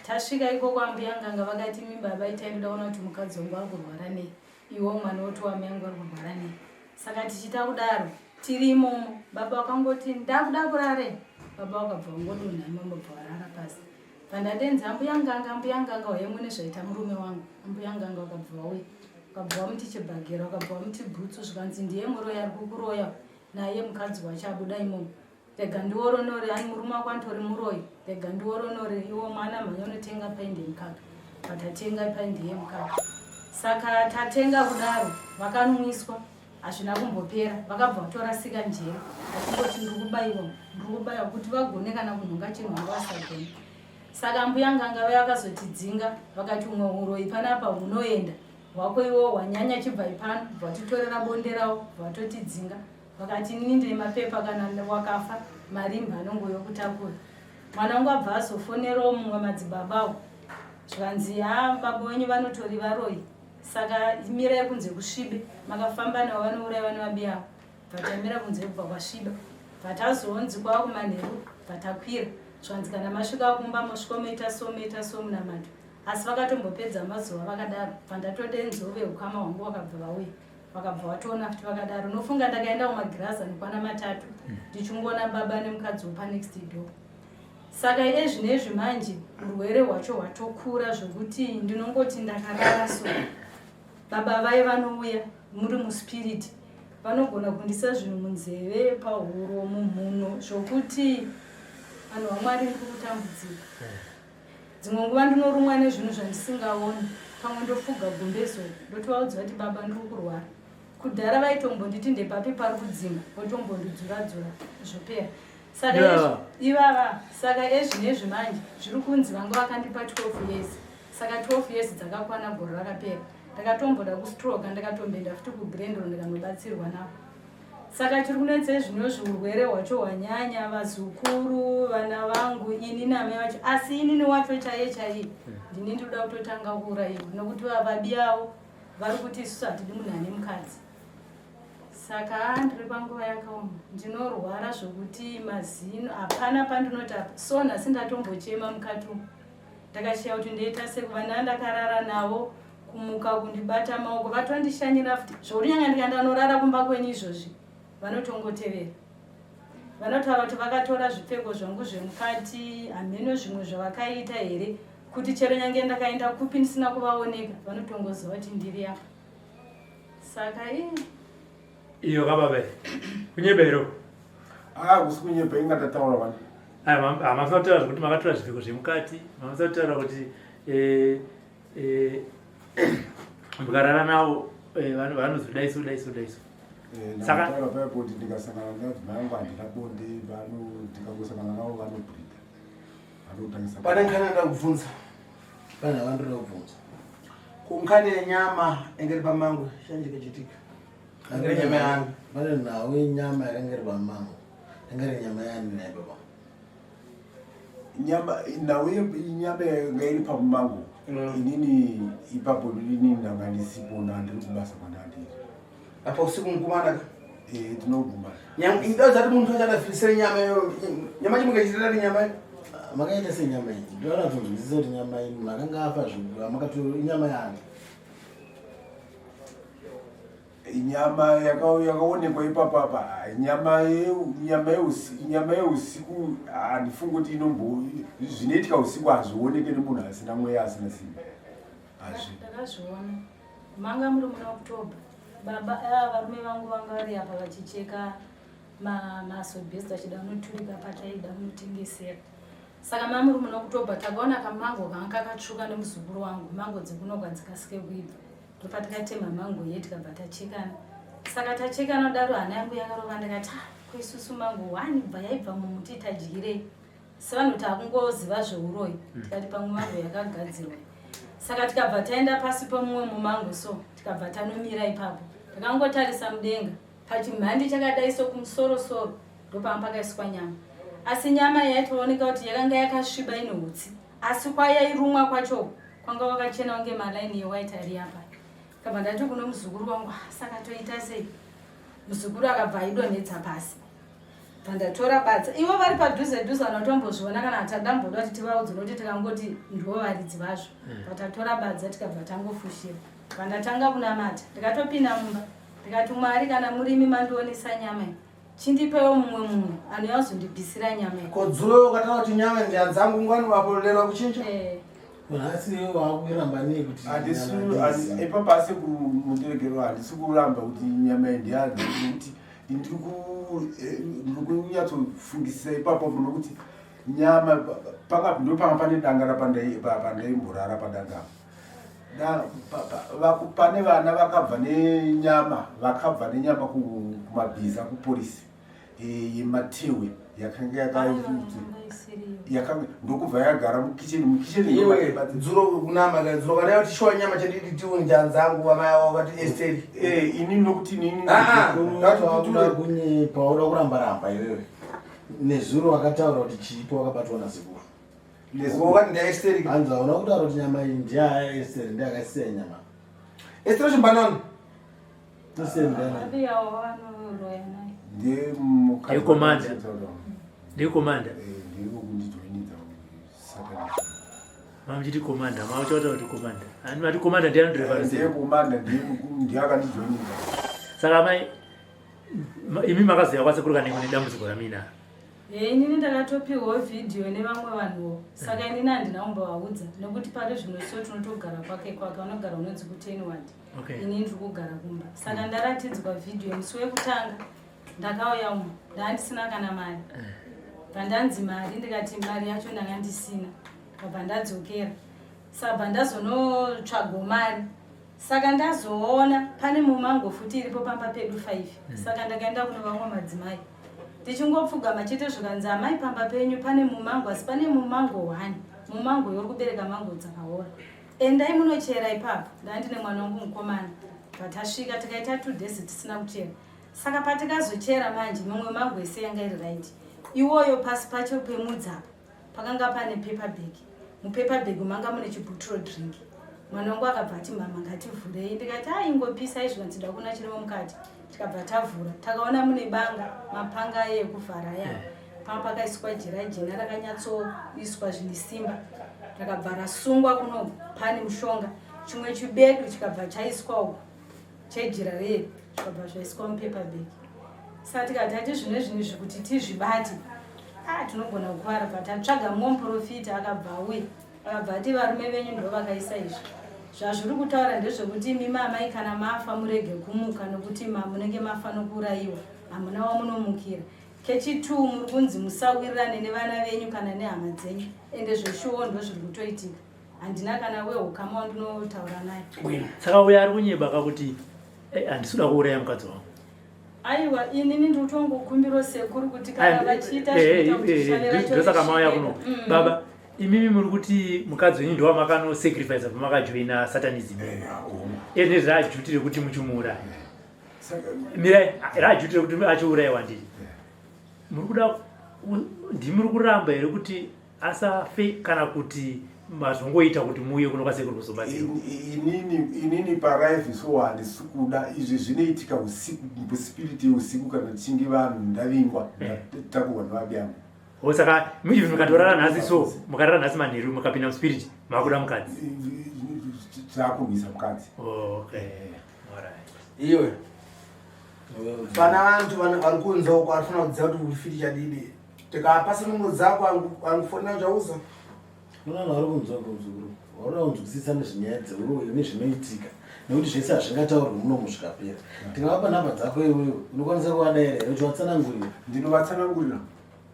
Tasvika ikoko ambuya nganga vakati imi baba itai ndoda kuona kuti mukadzi wangu ari kurwara nei iwo mwana woti wamai yangu ari kurwara nei. Saka tichiita kudaro tiri imomo baba vakangoti ndakuda kurare baba vakabva vangodonha imomo bva varara pasi. Pandadenza ambuya nganga ambuya nganga uye mune zvaita murume wangu ambuya nganga vakabva vauya vakabva vamuti chibhagera vakabva vamuti bhutsu zvikanzi ndiye muroyi ari kukuroya naye mukadzi wacho abuda imomo. Rega ndioronore ani murume wako antori muroyi rega ndioronore iwo mwana mhanya unotenga paindi yemukaka vatatenga paindi yemukaka. Saka tatenga kudaro vakanwiswa hazvina kumbopera vakabva vatorasika njere vachingoti ndiri kubaiwa ndiri kubaiwa kuti vagone kana kunhonga chinhu vanga vasagone. Saka mbuya nganga vaya vakazotidzinga vakati umwe uroyi panapa hunoenda hwako iwowo hwanyanya chibvai pano bvatitorera bonde ravo bvatotidzinga vakati inini ndine mapepa kana wakafa marimba anongouya kutakura. Mwana wangu abva azofonerawo mumwe madzibabawo zvikanzi haa baba wenyu vanotori varoyi saka mirai kunze kusvibe makafamba navo vanouraiwa nevabi avo bvatamira kunze kubva kwasviba bvatazonzi kwava kumanheru bvatakwira zvikanzi kana masvika kumba mosvika moita so moita so munamato asi vakatombopedza mazuva vakadaro bvandatode nzove ukama hwangu vakabva vauya. Vakabva vatoona futi vakadaro. Unofunga ndakaenda kumagirazi anokwana matatu ndichingoona baba nemukadzi wepanext door. Saka ezvinezvi manje urwere hwacho hwatokura zvokuti ndinongoti ndakarara so. Baba vaye vanouya muri muspirit vanogona kundisa zvinhu munzeve, pahuro, mumhuno zvokuti vanhu vaMwari ndiri kutambudzika. Dzimwe nguva ndinorumwa nezvinhu zvandisingaoni, pamwe ndofuga gumbezo ndotovaudza kuti baba ndiri kurwara. Kudhara vaitombonditi ndepapi pari kudzimba votombondidzura-dzura zvopera. Saka yeah. Ivava saka ezvinezvi manje zviri kunzi vanga vakandipa 12 years saka 12 years dzakakwana gore rakapera ndakatomboda kustroka ndakatomboenda futi kugrendro ndikanobatsirwa navo Saka chiri kunetsa izvinozvi urwere hwacho hwanyanya, vazukuru, vana vangu, ini namai vacho. Asi inini wacho chaiye chaiye ndini ndinoda kutotanga kuurayiwa nokuti vababi avo vari kuti isusu hatidi munhu ane mukadzi. Saka ndiri panguva yakaoma, ndinorwara zvokuti mazino hapana pandinoti apa. So nhasi ndatombochema mukati umu, ndakashiya kuti ndoita sekuvana ndakarara navo kumuka kundibata maoko vatondishanyira futi zvokuti nyanga ndikaenda norara kumba kwenyu izvozvi vanotongotevera vanotaura kuti vakatora zvipfeko zvangu zvemukati hameno zvimwe zvavakaita here kuti chero nyange ndakaenda kupi ndisina kuvaoneka vanotongoziva kuti ndiri apa saka ii iyo kababa kunyeba iro ah kusi kunyepa inga tataura wani hamafana kutaura zvekuti makatora zvipfeko zvemukati hamafana kutaura kuti eh, eh, mukarara navo eh, vanozodai so dai so dai so eh, saka paya kuti ndikasangana nadzimai angu handina bonde ndikangosangana navo vanobhurida vanotangisa pane nkhani nda kubvunza pane avandoda kubvunza kunkhani yenyama engeri pamangu chanjike chitika engeri nyama yani pane nhau yenyama yakanga iri pamangu yanga iri nyama yani naye baba Nyama nhau yenyama yanga iri pamumango inini ipapo inini ndanga ndisipo ndandiri kubasa kwandandiri apa usiku mukumana ka eh tinoguma nyama indaza kuti munhu achadafirisira nyama iyo nyama chimukachitira ni nyama iyo makaita sei nyama iyi ndoda kunzwisisa kuti nyama iyi munhu akanga afa zvikuru makato inyama yani Nyama yakaonekwa ipapo apa nyama nyama yeusiku handifungi kuti inombo zvinoitika usiku hazvioneke nemunhu asina mweya asina simba hazvi ndakazviona manga muri muna October baba eh, varume vangu vanga vari apa vachicheka masobhesi vachida kunoturika pataida kunotengesera saka mamuri muna October takaona kamango kanga kakatsvuka nemuzukuru wangu mango dzekunogwa dzikasike kuibva Ndopatakatema mango ye tikabva tachekana. Saka tachekana kudaro hana yangu yakarova ndakati ah, ko isusu mango one bva yaibva mumuti tadyirei. Sevanhu takungoziva zveuroyi tikati pamwe mango yakagadzirwa. Saka tikabva taenda pasi pemumwe mumango so tikabva tanomira ipapo. Takangotarisa mudenga pachimhandi chakadai so kumusoro soro ndopanga pakaiswa nyama. Asi nyama yaitooneka kuti yakanga yakasviba ine hutsi. Asi kwayairumwa kwacho kwanga kwakachena kunge malaini yewhite ari apa kabva ndati kuno muzukuru wangu ah, saka toita sei muzukuru akabva aidonhedza pasi bva ndatora badza ivo vari padhuze dhuze vanotombozviona kana tadamboda kuti tivaudze nokuti tikangoti ndivo varidzi vazvo vatatora badza tikabva tangofushira bva ndatanga kunamata ndikatopinda mumba ndikati mwari kana murimi mandionesa nyama iyi Chindipewo mumwe munhu anouya kuzondibvisira nyama iyi. Ko dzuro ukataura kuti nyama njia dzangu ngwani wapolerwa kuchinja? Eh. Nhasi wakuramba nei kuti handisi ipapo asi kumuterekerwa handisi kuramba kuti nyama iyi ndiyadzi nekuti ndiri eh, kunyatsofungisisa ipapo nokuti nyama panga ndopanga pane danga rapandaimborara padanga Pane vana vakabva nenyama vakabva nenyama kumabhiza kupolisi e, yematewe yakanga yakanga ndokubva yagara mukicheni mukicheni iwe dzuro kunama kana dzuro kana yati shuwa nyama chandidi tiwe njanzangu amai avo vati esteri eh ini nokuti nini ah, ah kunyepa uda kuramba ramba iwewe nezuro wakataura kuti chipo wakabatwa nasekuru Wakati ndiyaesteri. Hanzi hauna kutaura kuti nyama iyi ndiyaesteri ndiakasiya nyama. Esteri chimbanani. Esteri ndiani? Ndiye mukadzi. Ndiye commander. Ndiye commander. Eh, ndiye kundijoinidza Satan. Mamuchiti commander, mamuchitaura kuti commander. Ani mati commander ndiye anodriver. Ndiye commander, ndiye ndiye akandijoinidza. Saka mai imi makazoya kwasekuru Kanengo nedambudziko ramuinaro? Eh, inini ndakatopiwawo vhidhiyo nevamwe vanhuwo, saka inini handina kumbovaudza nekuti pari zvino so tinotogara kwake kwake, vanogara unonzi kutenward. Inini ndiri kugara kumba, saka ndaratidzwa vhidhiyo musi wekutanga ndakauya umu, ndandisina kana mari. Bva ndanzi mari, ndikati mari yacho ndanga ndisina, ndabva ndadzokera, sabva ndazonotsvago mari. Saka ndazoona pane mumango futi iripo pamba pedu 5. Saka ndakaenda kuno vamwe madzimai, ndichingopfugama chete, zvikanzi, "Amai, pamba penyu pane mumango, asi pane mumango 1, mumango yori kubereka mango dzakaora, endai munochera ipapo." Ndandine mwana wangu mukomana, patasvika tikaita 2 days tisina kuchera. Saka patikazochera manje, mumwe mango ese yanga iri right, iwoyo pasi pacho pemudzapa pakanga pane paper bag. Mupaper bag manga mune chibhuturo drink. Mwana wangu akabva ati, "Mama, ngativhurei." Ndikati, "A, ingopisa izvi." Vanzida kuna chirimo mukati. Tikabva tavhura, takaona mune banga, mapanga aye ekuvhara aya. Panga pakaiswa jira jena rakanyatsoiswa zvine simba, rakabva rasungwa kuno pane mushonga. Chimwe chibedu chikabva chaiswa uko chejira ree, zvikabva zvaiswa mupaper bag. Saka tikati ati zvino zvinhu izvi kuti tizvibate, a tinogona kukuvara. Bva tatsvaga mumwe muprofita, akabva auya, akabva ati, "Varume venyu ndo vakaisa izvi. Zvazviri kutaura ndezvekuti imi mamai kana mafa murege kumuka, nokuti munenge mafa nokuurayiwa, hamuna wamunomukira. Kechi2, muri kunzi musawirirane nevana venyu kana nehama dzenyu." Ende zveshuwo ndo zviri kutoitika, handina kana weukama wandinotaura naye. Saka uyo ari kunyeba kakuti, "Handisi kuda kuuraya mukadzi wangu." Aiwa, inini ndiri kutongokumbiro sekuru kuti kana vachiita zvinoita kuti shave racho Ndosaka mauya kuno. risvike. Baba, imimi muri kuti mukadzi wenyu ndowamakanosacrifice pamakajoina satanism, ene rajuti rekuti muchimuuraya. Mirai, rajuti rekuti achiurayiwa, ndii muri kuda? Ndimuri kuramba here kuti asafe, kana kuti mazongoita kuti muuye kuno kwasekuru kuzobatsirwa? Inini palife so handisi kuda izvi. Zvinoitika usiku, muspiriti yeusiku, kana tichinge vanhu ndavingwa, ndatakurwa nevabyangu. O, saka even mukatorara nhasi so, mukarara nhasi manheru, mukapinda muspiriti, makuda mukadzi? Taakurwisa mukadzi. Okay, alright. Iwe, pana vantu vari kunze uko varifuna kuziva kuti ufiti chadidi. Tikapasa nungo dzako, angufonera chauza. Kuna vanhu vari kunzwa kumuzukuru, varoda kunzwisisa nezvenyaya dzeuroyi nezvinoitika, nekuti zvese hazvingataurwi munomu zvikapera. Tingavapa nhamba dzako iwewe, unokwanisa kuvadaira here uchivatsanangurira? Ndinovatsanangurira,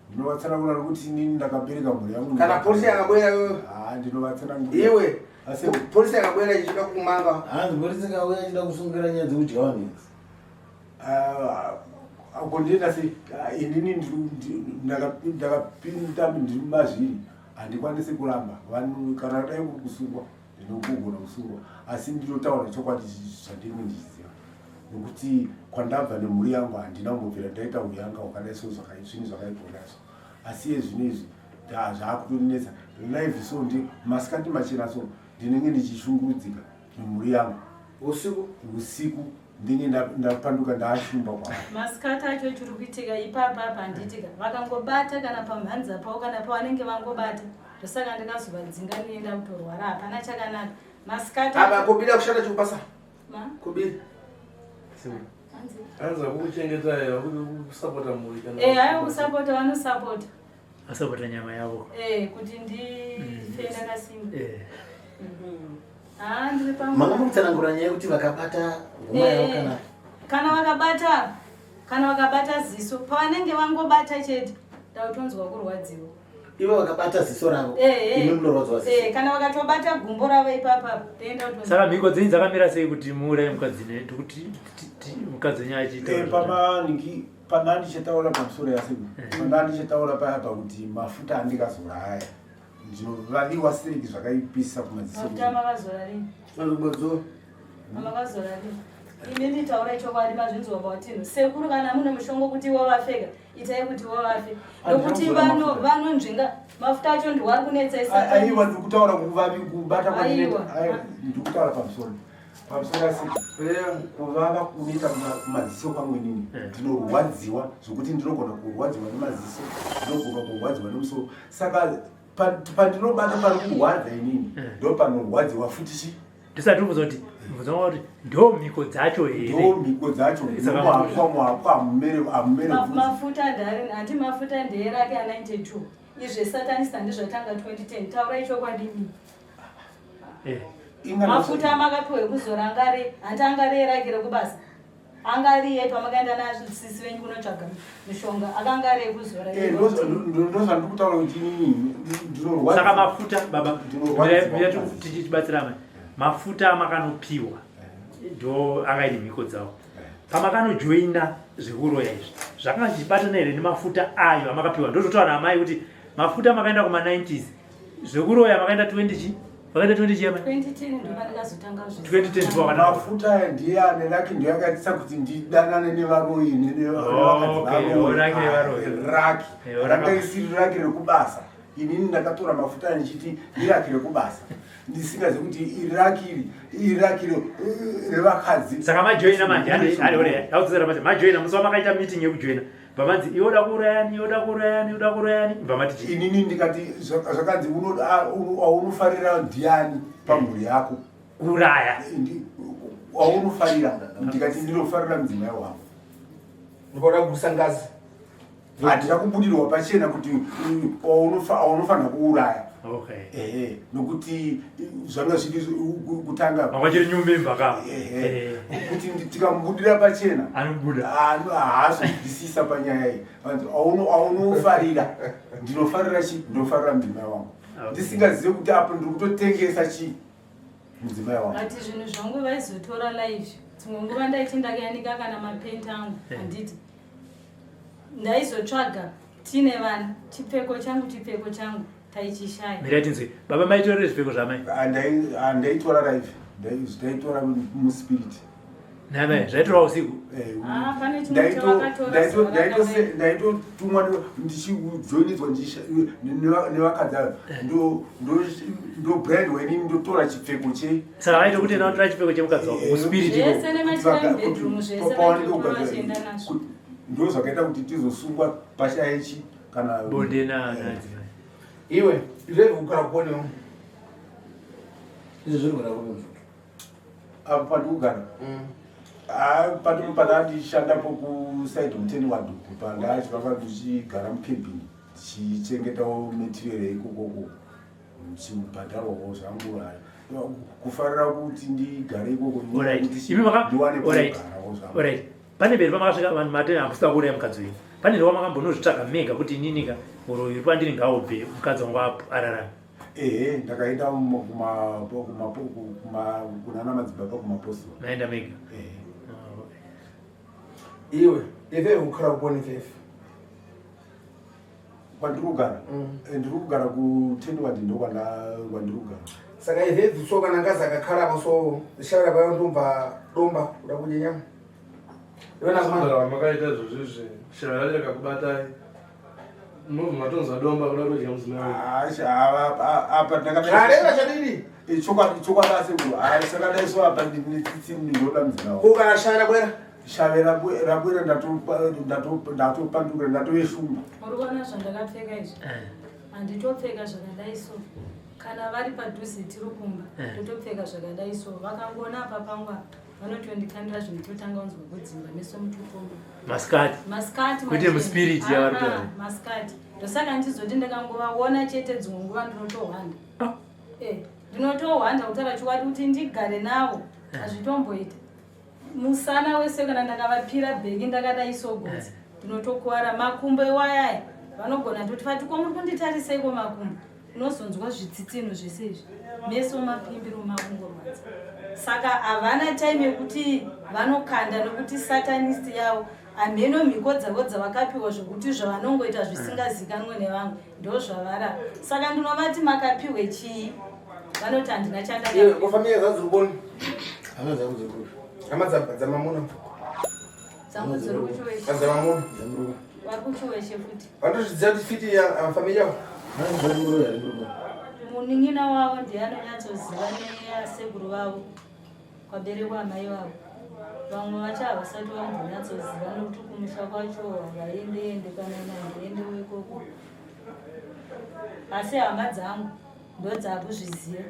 ndinovatsanangurira, nokuti inini ndakabereka mhuri yangu. Kana polisi yakabwera iwewe? Ah, ndinovatsanangurira. Iwe. Asi polisi yakabwera ichida kumanga? Hanzi polisi ikauya ichida kusungira nyaya dzekudya vanhu idzi. Agondienda sei? Ah, inini ndakapinda, ndiri mazviri, handikwanisi kuramba vanhu. Kana dai kuri kusungwa, ndinokugona kusungwa, asi ndinotaura chokwadi zvandinge ndichiziva, nokuti kwandabva nemhuri yangu handina kumbobvira ndaita uyanga hwakadai. So zvinhu zvakaibonazvo, asi iye zvino izvi zvaakutoninetsa live. So ndi masikati machena so ndinenge ndichishungurudzika nemhuri yangu. Usiku? Usiku ndinge ndapanduka, ndaashumba kwa Masikati acho chiri kuitika ipapa apa, handitika vakangobata kana pamhanza pavo kana pavanenge vangobata, ndosaka ndikazovadzinga, nienda kutorwara. Hapana chakanaka masikati. Apa kubida kushanda chikupasa. Ma? Kubida. Hanzi? Anza kukuchengetai, kusapota mhuri kana? Eh, aiwa, kusapota vanosapota. Asapota nyama yavo. Eh, kuti ndife ndakasimba. Ha, ndiri Manga mukutsanangura nyaya yekuti vakabata huma yavo kana Kana vakabata ziso, pavanenge vangobata chete, ndakutonzwa kurwadziwa. Ivo vakabata ziso ravo, imi munorwadziwa ziso? Eh, kana vakatobata gumbo ravo ipapa, ndoenda kutonzwa. Saka mhiko dzenyu dzakamira sei kuti muuraye mukadzi kuti mukadzi wenyu achiita? Pamaniki pana ndichataura pamusoro yaseku, pana ndichataura paya pakuti mafuta andikazora aya, ndinovaviwa siriki zvakaipisa kumadziso. Mafuta makazora rini? Mazuva. Makazora rini? Imi nditaura chokwadi, mazvinzwa pautino. Sekuru, kana mune mushongo kuti ivo vafeka, itai kuti ivo vafe, nokuti Handina kuzora mafuta. vanonzvenga mafuta acho, ndiwari kunetsa. Aiwa, ndiri kutaura kuvavi kubata kwandinoita. Aiwa. Aiwa, ndiri kutaura pamusoro, asi kuvava kunoita kumadziso kwangu inini, ndinorwadziwa zvokuti ndinogona kurwadziwa nemaziso, ndinogona kurwadziwa nemusoro. Saka pandinobata pari kurwadza inini, ndo panorwadziwa futi chi Ndisati kubvunza kuti Mubvunzo wangu kuti ndo mhiko dzacho here? Ndo mhiko dzacho. Muhapwa muhapwa hamumere hamumere bvudzi. Mafuta ndari hanti mafuta ndeerake a 92 izve satanist handizvatanga 2010 taurai chokwadi imi. Eh. Mafuta amakapiwa ekuzora angari hanti angari erake rekubasa anga ari yei pamakaenda nasisi venyu kunotsvaga mishonga akanga ari ekuzora eh, ndozvandiri kutaura kuti inini ndinorwadza saka mafuta baba tichibatsira amai mafuta amakanopiwa ndo anga aine mhiko dzawo pamakanojoina zvekuroya izvi zvakanga zvichibatana here nemafuta ayo amakapiwa ndozotaura naamai kuti mafuta makaenda kuma 90s zvekuroya makaenda 20 chi vakaita 20 chiyama 2010 ndopandakazotanga 2010 ndopakatanga mafuta aya ndiye ane laki ndiyo yakaitisa kuti ndidanane nevaroyi Oh, okay, raki revaroyi. raki Eh, raka- ranga isiri raki rekubasa inini ndakatora mafuta aya ndichiti iraki rekubasa ndisingazivi kuti iraki iri iraki revakadzi saka majoina manje audzera manje majoina musi wamakaita meeting yekujoina bvamanzi iwe uda kuurayani iwe uda kuurayani iwe uda kuurayani bvamati chii inini ndikati zvakanzi aunofarira ndiani pamhuri yako kuuraya aunofarira ndikati ndinofarira mudzimai wangu ndikaona kugusa ngazi handina kubudirwa pachena kuti aunofanira kuuraya okay ehe nokuti zvanga zviri kutanga manga chiri new member ka ehe kuti tikamubudira pachena anobuda haazozwisisa panyaya iyi Vanzi, aunofarira ndinofarira chi ndinofarira mudzimai wangu ndisingazive kuti apo ndiri kutotengesa chi mudzimai wangu but zvinhu zvangu vaizotora live dzimwe nguva ndaiti ndakayanika kana mapenti angu handiti ndaizotsvaga tine vanhu chipfeko changu chipfeko changu taichishaya mirai tinzwe baba maitorere zvipfeko zvamai Handaitora live ndaitora muspirit namai zvaitorwa usiku Ah, pane chimwe chavakatora zuva rakadai. ndaitotumwa ndichijoinidzwa nevakadzi ava ndobrandwa inini ndotora chipfeko che saka vaitokuti enda unotora chipfeko chemukadzi wako muspirit imomo. Zvese nemachira mubedroom zvese vaitotora vachienda nazvo. Ndo zvakaita kuti tizosungwa pashaichi kana bonde nadzimai iwe izvezvi kugara kuonewo izvo zviri kugara kupi apo pandikugara patiri pandandishandapo kusaidi muteni wadhuku pandachivanga ndichigara mukebhini ndichichengetawo material ikokoko ndichibhadharwawo zvangu kufarira kuti ndigare ikoko Alright. Imi maka- ndiwane alright. kugarawo zvangu Alright. Pane mberi pamakasvika vanhu mati hamusida kuuraya mukadzi wenyu. Pane here wamakambonozvitsvaga mega kuti ininika uroyi uri pandiri ngaubve mukadzi wangu ararame. Ehe, ndakaenda kunana madzibaba kumapostori. Maenda mega. Ehe. Oh, okay. Iwe ife kukhala kuponi ifefe Kwandiri kugara ndiri kugara kutenward ndo kwandiri kugara. Saka ifefe so kana ngazi akakhalako so zishavira payo ndomva domba kuda kudya nyama iwe nakumana Saka makaita izvozvizvi shira racho rikakubatai munobva matonzwa domba kuda kudya mudzimai wenyu. Apa zvareva chadini chokwadi chokwadi asekuru chakadai so apa ndinetsitsi ndinoda mudzimai wangu. Ko kana shavira bwera? Shave rabwera ndatopandukira ndatove shumba. Muri kuona zvandakapfeka izvi? Handitopfeka zvakadai so kana vari padhuze tiri kumba ndotopfeka zvakadai so vakangoona apa pangu apa vanotondikandira zvinhu totanga kunzwa kudzimba meso mutukomba. Masikati. Masikati Kwete machena. muspirit yavari Ah, kutaura. masikati ndosaka ndichizoti ndakangovaona chete dzimwe nguva ndinotohwanda. Ndinotohwanda kutaura chokwadi kuti ndigare navo hazvitomboita musana wese kana ndakavapira bhegi ndakadai sogodzi ndinotokuwara makumbo iwayaya vanogona toti vati ko muri kunditariseiko makumbo unozonzwa zvitsitsino zvese izvi meso mapimbiro makungorwadza saka havana time yekuti vanokanda nokuti satanist yavo hamheno mhiko dzavo dzavakapiwa zvokuti zvavanongoita zvisingazikanwe nevamwe ndo zvavarapa saka ndinovati makapiwe chii vanoti handina Iwe chandakapiwa kofamilia dzadziri kuponi Hama dzangu dziri kupi? Hama dzamamuna. Dzangu dziri kuchiweshe. Dzamamuna. Dzamurume. Vari kuchiweshe futi. Vanotozviziva kuti fiti yafamilia yavo. Hama dzamurume here murume? Munin'ina wavo ndiye anonyatsoziva neasekuru vavo kwaberekwa amai vavo vamwe vacho havasati vambonyatsoziva nokuti kumusha kwacho havaendeende kana nandiendewo ikoko asi hama dzangu ndodzakuzviziva.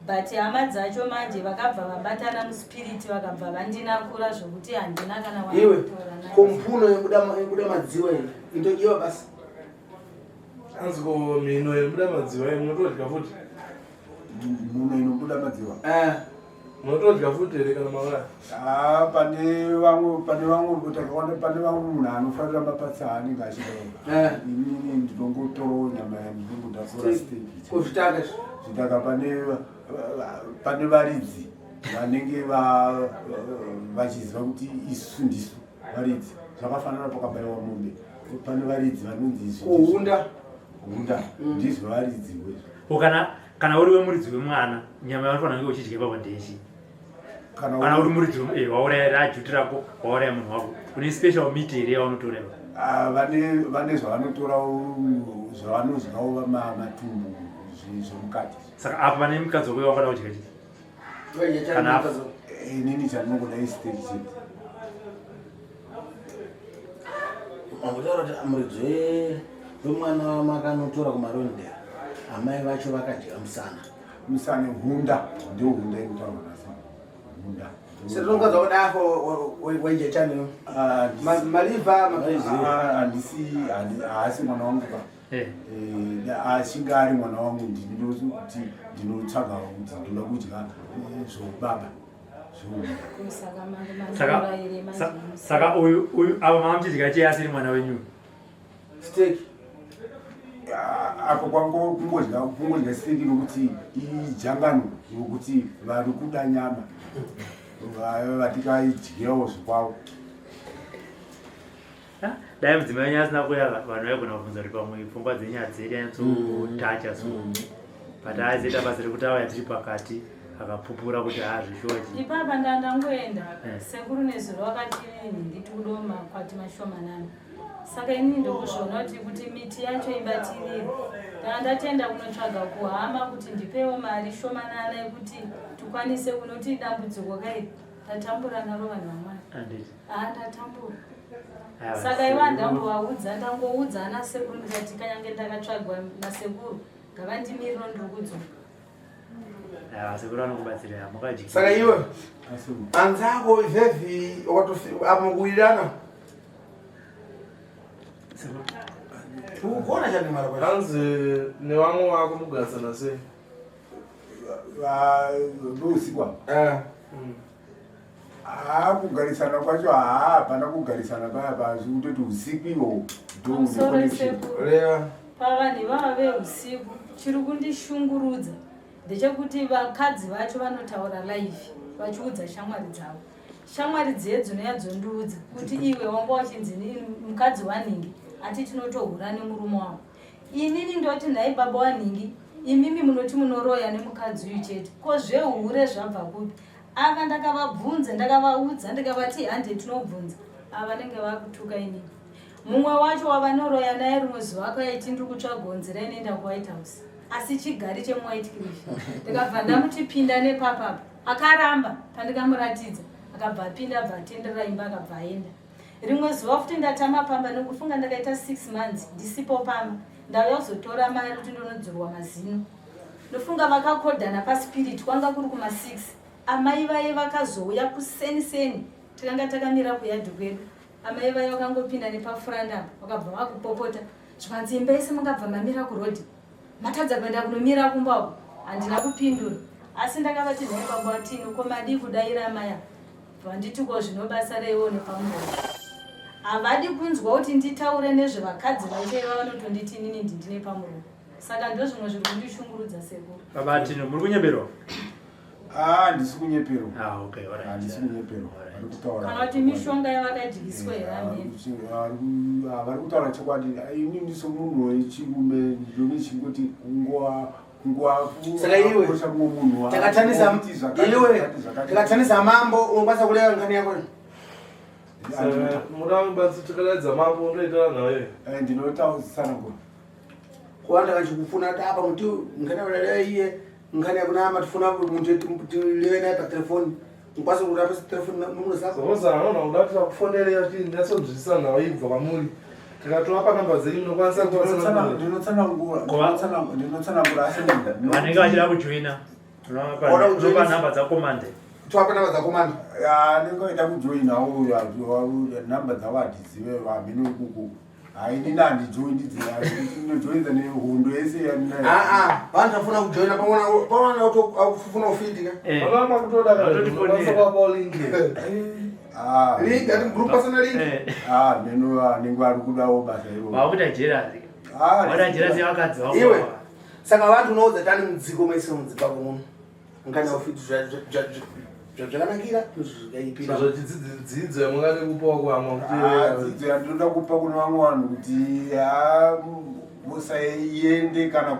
But hama dzacho manje vakabva vabatana muspiriti vakabva vandinakura zvokuti handina kana Iwe wandinotaura naye. kompuno yekuda madziwa iyi indodyiwa basi. Hanzi ko mhino inobuda madziwa iyi munotodya futi? Mhuno inobuda madziwa. Eh. Munotodya futi here kana mavaya? Ah, pane vamwe, pane vamwe takaona, pane vamwe munhu anofarira mapatsi aanenge achida. Eh. Inini ndinongotorawo nyama yandinongoda tora steak. Kuzvitaka izvi. Zvitaka pane varidzi vanenge vachiziva kuti isu ndisu varidzi. Zvakafanana pakabaiwa mombe, pane varidzi vanonzi isu. Kuhunda. Hunda ndizvo varidzi wezvo. Ko kana uri wemuridzi wemwana, nyama yaunofanira kunge uchidya ipapo ndechi? Kana uri muridzi wauraya rajuti rako, wauraya munhu wako, une special meat here yaunotora ipapo? Ah, vane zvavanotorawo, zvavanodyawo matumbu zvemukati. Saka apa pane mukadzi wako wakada kudya chii? Kana apa. Inini chandinongoda isteak chete. Mambotaura kuti muridzi wemwana wamakanotora kumarondera, amai vacho vakadya musana. Musana hunda, ndio hunda inotaurwa nhasi. Hunda. Sezvo mukadzi wako dai afa waidya chani? Ah, Malivha, Ah, handisi, haasi mwana wangu ba. Achinge ari mwana wangu ndinoti ndinotsvaga kuti ndinoda kudya zvoubaba. Saka manje Saka mandiurayire manje musi. Saka uyu ava mamuchidya chii asiri mwana wenyu? Steak. Ah, apo kwangu kungodya steak nokuti ijangano nokuti vari kuda nyama. Vatikaidyawo zvekwavo. Dai mudzimai wenyu asina kuuya, vanhu vaigona kubvunza kuti pamwe pfungwa dzenyu hadziri nyatsotacha so. But aizoita basa rekuti auya tiri pakati akapupura kuti haazvishuwa chii. Ipapa ndangoenda. Sekuru nezuro vakati nditi kudo makwati mashomanana. Saka inini ndokuzviona kuti miti yacho ibatirire. Ndanga ndatenda kunotsvaga kuhama kuti ndipewo mari shomanana yekuti tikwanise kunoti dambudziko kai tatambura naro vanhu vaMwari. Handiti. Ah, ndatambura. Aiwa, Saka sekuru. iva ndambovaudza, ndangoudza ana sekuru ndikati kanyange ndakatsvagwa nasekuru ngavandimiriro ndiri kudzoka. Aiwa, sekuru vanokubatsira, mukadyi. Saka iwe Asi anzako ivhevhi apa mukuwirirana. Sekuru. Ukuona chani mara kwacho. Hanzi nevamwe vako mugarisana sei? Veusiku apa. Eh. Ah, kugarisana kwacho hapana kugarisana paya pazvi kutoti usiku iwo ndo une Pamusoro connection. sekuru. Reva. Pavanhu ivava veusiku chiri kundishungurudza ndechekuti vakadzi vacho vanotaura live vachiudza shamwari dzavo. Shamwari dziye dzinouya dzondiudza kuti iwe wanga wachinzi mukadzi wanhingi ati tinotohura nemurume wako. Inini ndoti nhai baba wanhingi, imimi munoti munoroya nemukadzi uyu chete, ko zvehure zvabva kupi? Ava ndakavabvunza, ndakavaudza, ndikavati hande tinobvunza. Ava vanenge vakutuka inini. Mumwe wacho wavanoroya naye rimwe zuva akaiti ndiri kutsvaga nzira inoenda kuWhite House, asi chigari chemuWhite Cliff. Ndikabva ndamuti pinda nepapapa, akaramba. Pandikamuratidza akabva apinda, abva atenderera imba akabva aenda. Rimwe zuva futi ndatama pamba nekufunga ndakaita 6 months ndisipo pamba, ndauya kuzotora mari kuti ndonodzurwa mazino. Ndofunga vakakodhana paspirit, kwanga kuri kuma 6. Amai vaye vakazouya kuseni seni, takanga takamira kuyadhi kwedu. Amai vaye vakangopinda nepafuranda apa, vakabva vakupopota zvikanzi imba yese mungabva mamira kurodhi, matadza kuenda kunomira kumba uko. Handina kupindura, asi ndakavati nhai baba watino, ko madii kudaira amai ava? Vanditi ko zvino basa reiwo nepamuromo. Havadi kunzwa kuti nditaure nezvevakadzi vacho iva vanotonditi inini ndine pamuromo. Saka ndozvimwe zviri kundishungurudza sekuru. Baba Tino, muri kunyeperwa? Ah, handisi kunyeperwa. Ah, okay, all right. Handisi kunyeperwa. Vari kutaura. Kana kuti mishonga yavakadyiswa here amene? Vari kutaura chokwadi. Inini somunhu wechirume ndinochingoti kungoa Saka iwe, takatanisa iwe, takatanisa mambo, unokwanisa kureva nkhani yako. Saka muda kubatsi tikadaidza mambo unoita naye. Ndinotausana ngoma. Kuva ndakachikufuna kuti apa muti nkhani yako iye nkhani yako nama tifuna muntu tileve naye pa telefoni. Unokwanisa kureva pa telefoni muno zako. Sokoza anoona kuda kuti akufonere achiti ndinyatsonzwisisa nhau ibva kwamuri. Tikatovapa namba dzenyu munokwanisa kuvatsanangura. Ndinotsanangura, ndinotsanangura asi munhu Vanenge vachida kujoina. Unopa namba dzakomande. Toapa namba dzakomande. Anenge aida kujoinawo namba dzavo hatizive hameno ikuku. Hainini handijoini dzinojoinza nehondo yese yandinayo. Aa, vanhu vafuna kujoina pamwana akufuna kufitika. Vana kutoda kana kupa link. Link ati group pasina link. Ah, meno anenge ari kudawo basa iroro. Vakuita jerasi. Vakuita jerasi vakadzi vako. Iwe. Saka vantu unoudza tani mudziko maise mudzibako muno. Ngani aufiti zvakanakira zvaipira. Dzidzo yamungade kupawo kuvamwe kuti dzidzo yandinoda kupa kune vamwe vanhu kuti musaiende kana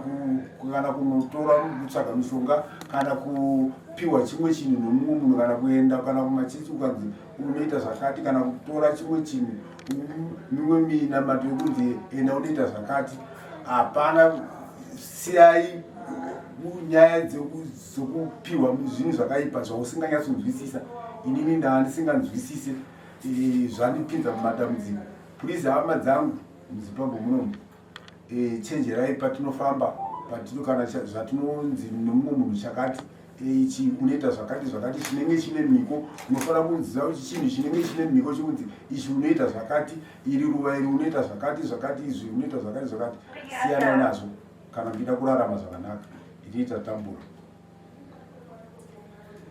kana kunotora kutsvaga mishonga kana kupiwa chimwe chinhu nomumwe munhu kana kuenda kana kumachechi ukanzi unoita zvakati kana kutora chimwe chinhu mimwe minamato yekunzi enda unoita zvakati hapana. Siyai nyaya dzekupiwa zvinhu zvakaipa zvausinganyatsonzwisisa. Inini ndaa ndisinganzwisise zvandipinza mumatambudziko. Purizi hama dzangu muZimbabwe munomu, chenjerai patinofamba patino kana zvatinonzi nemumwe munhu chakati ichi unoita zvakati zvakati chinenge chine mhiko, unofanira kuziva kuti chinhu chinenge chine mhiko chekunzi ichi unoita zvakati, iri ruva iri unoita zvakati zvakati, izvi unoita zvakati zvakati. Siyana nazvo kana muchida kurarama zvakanaka. Inoita tambura.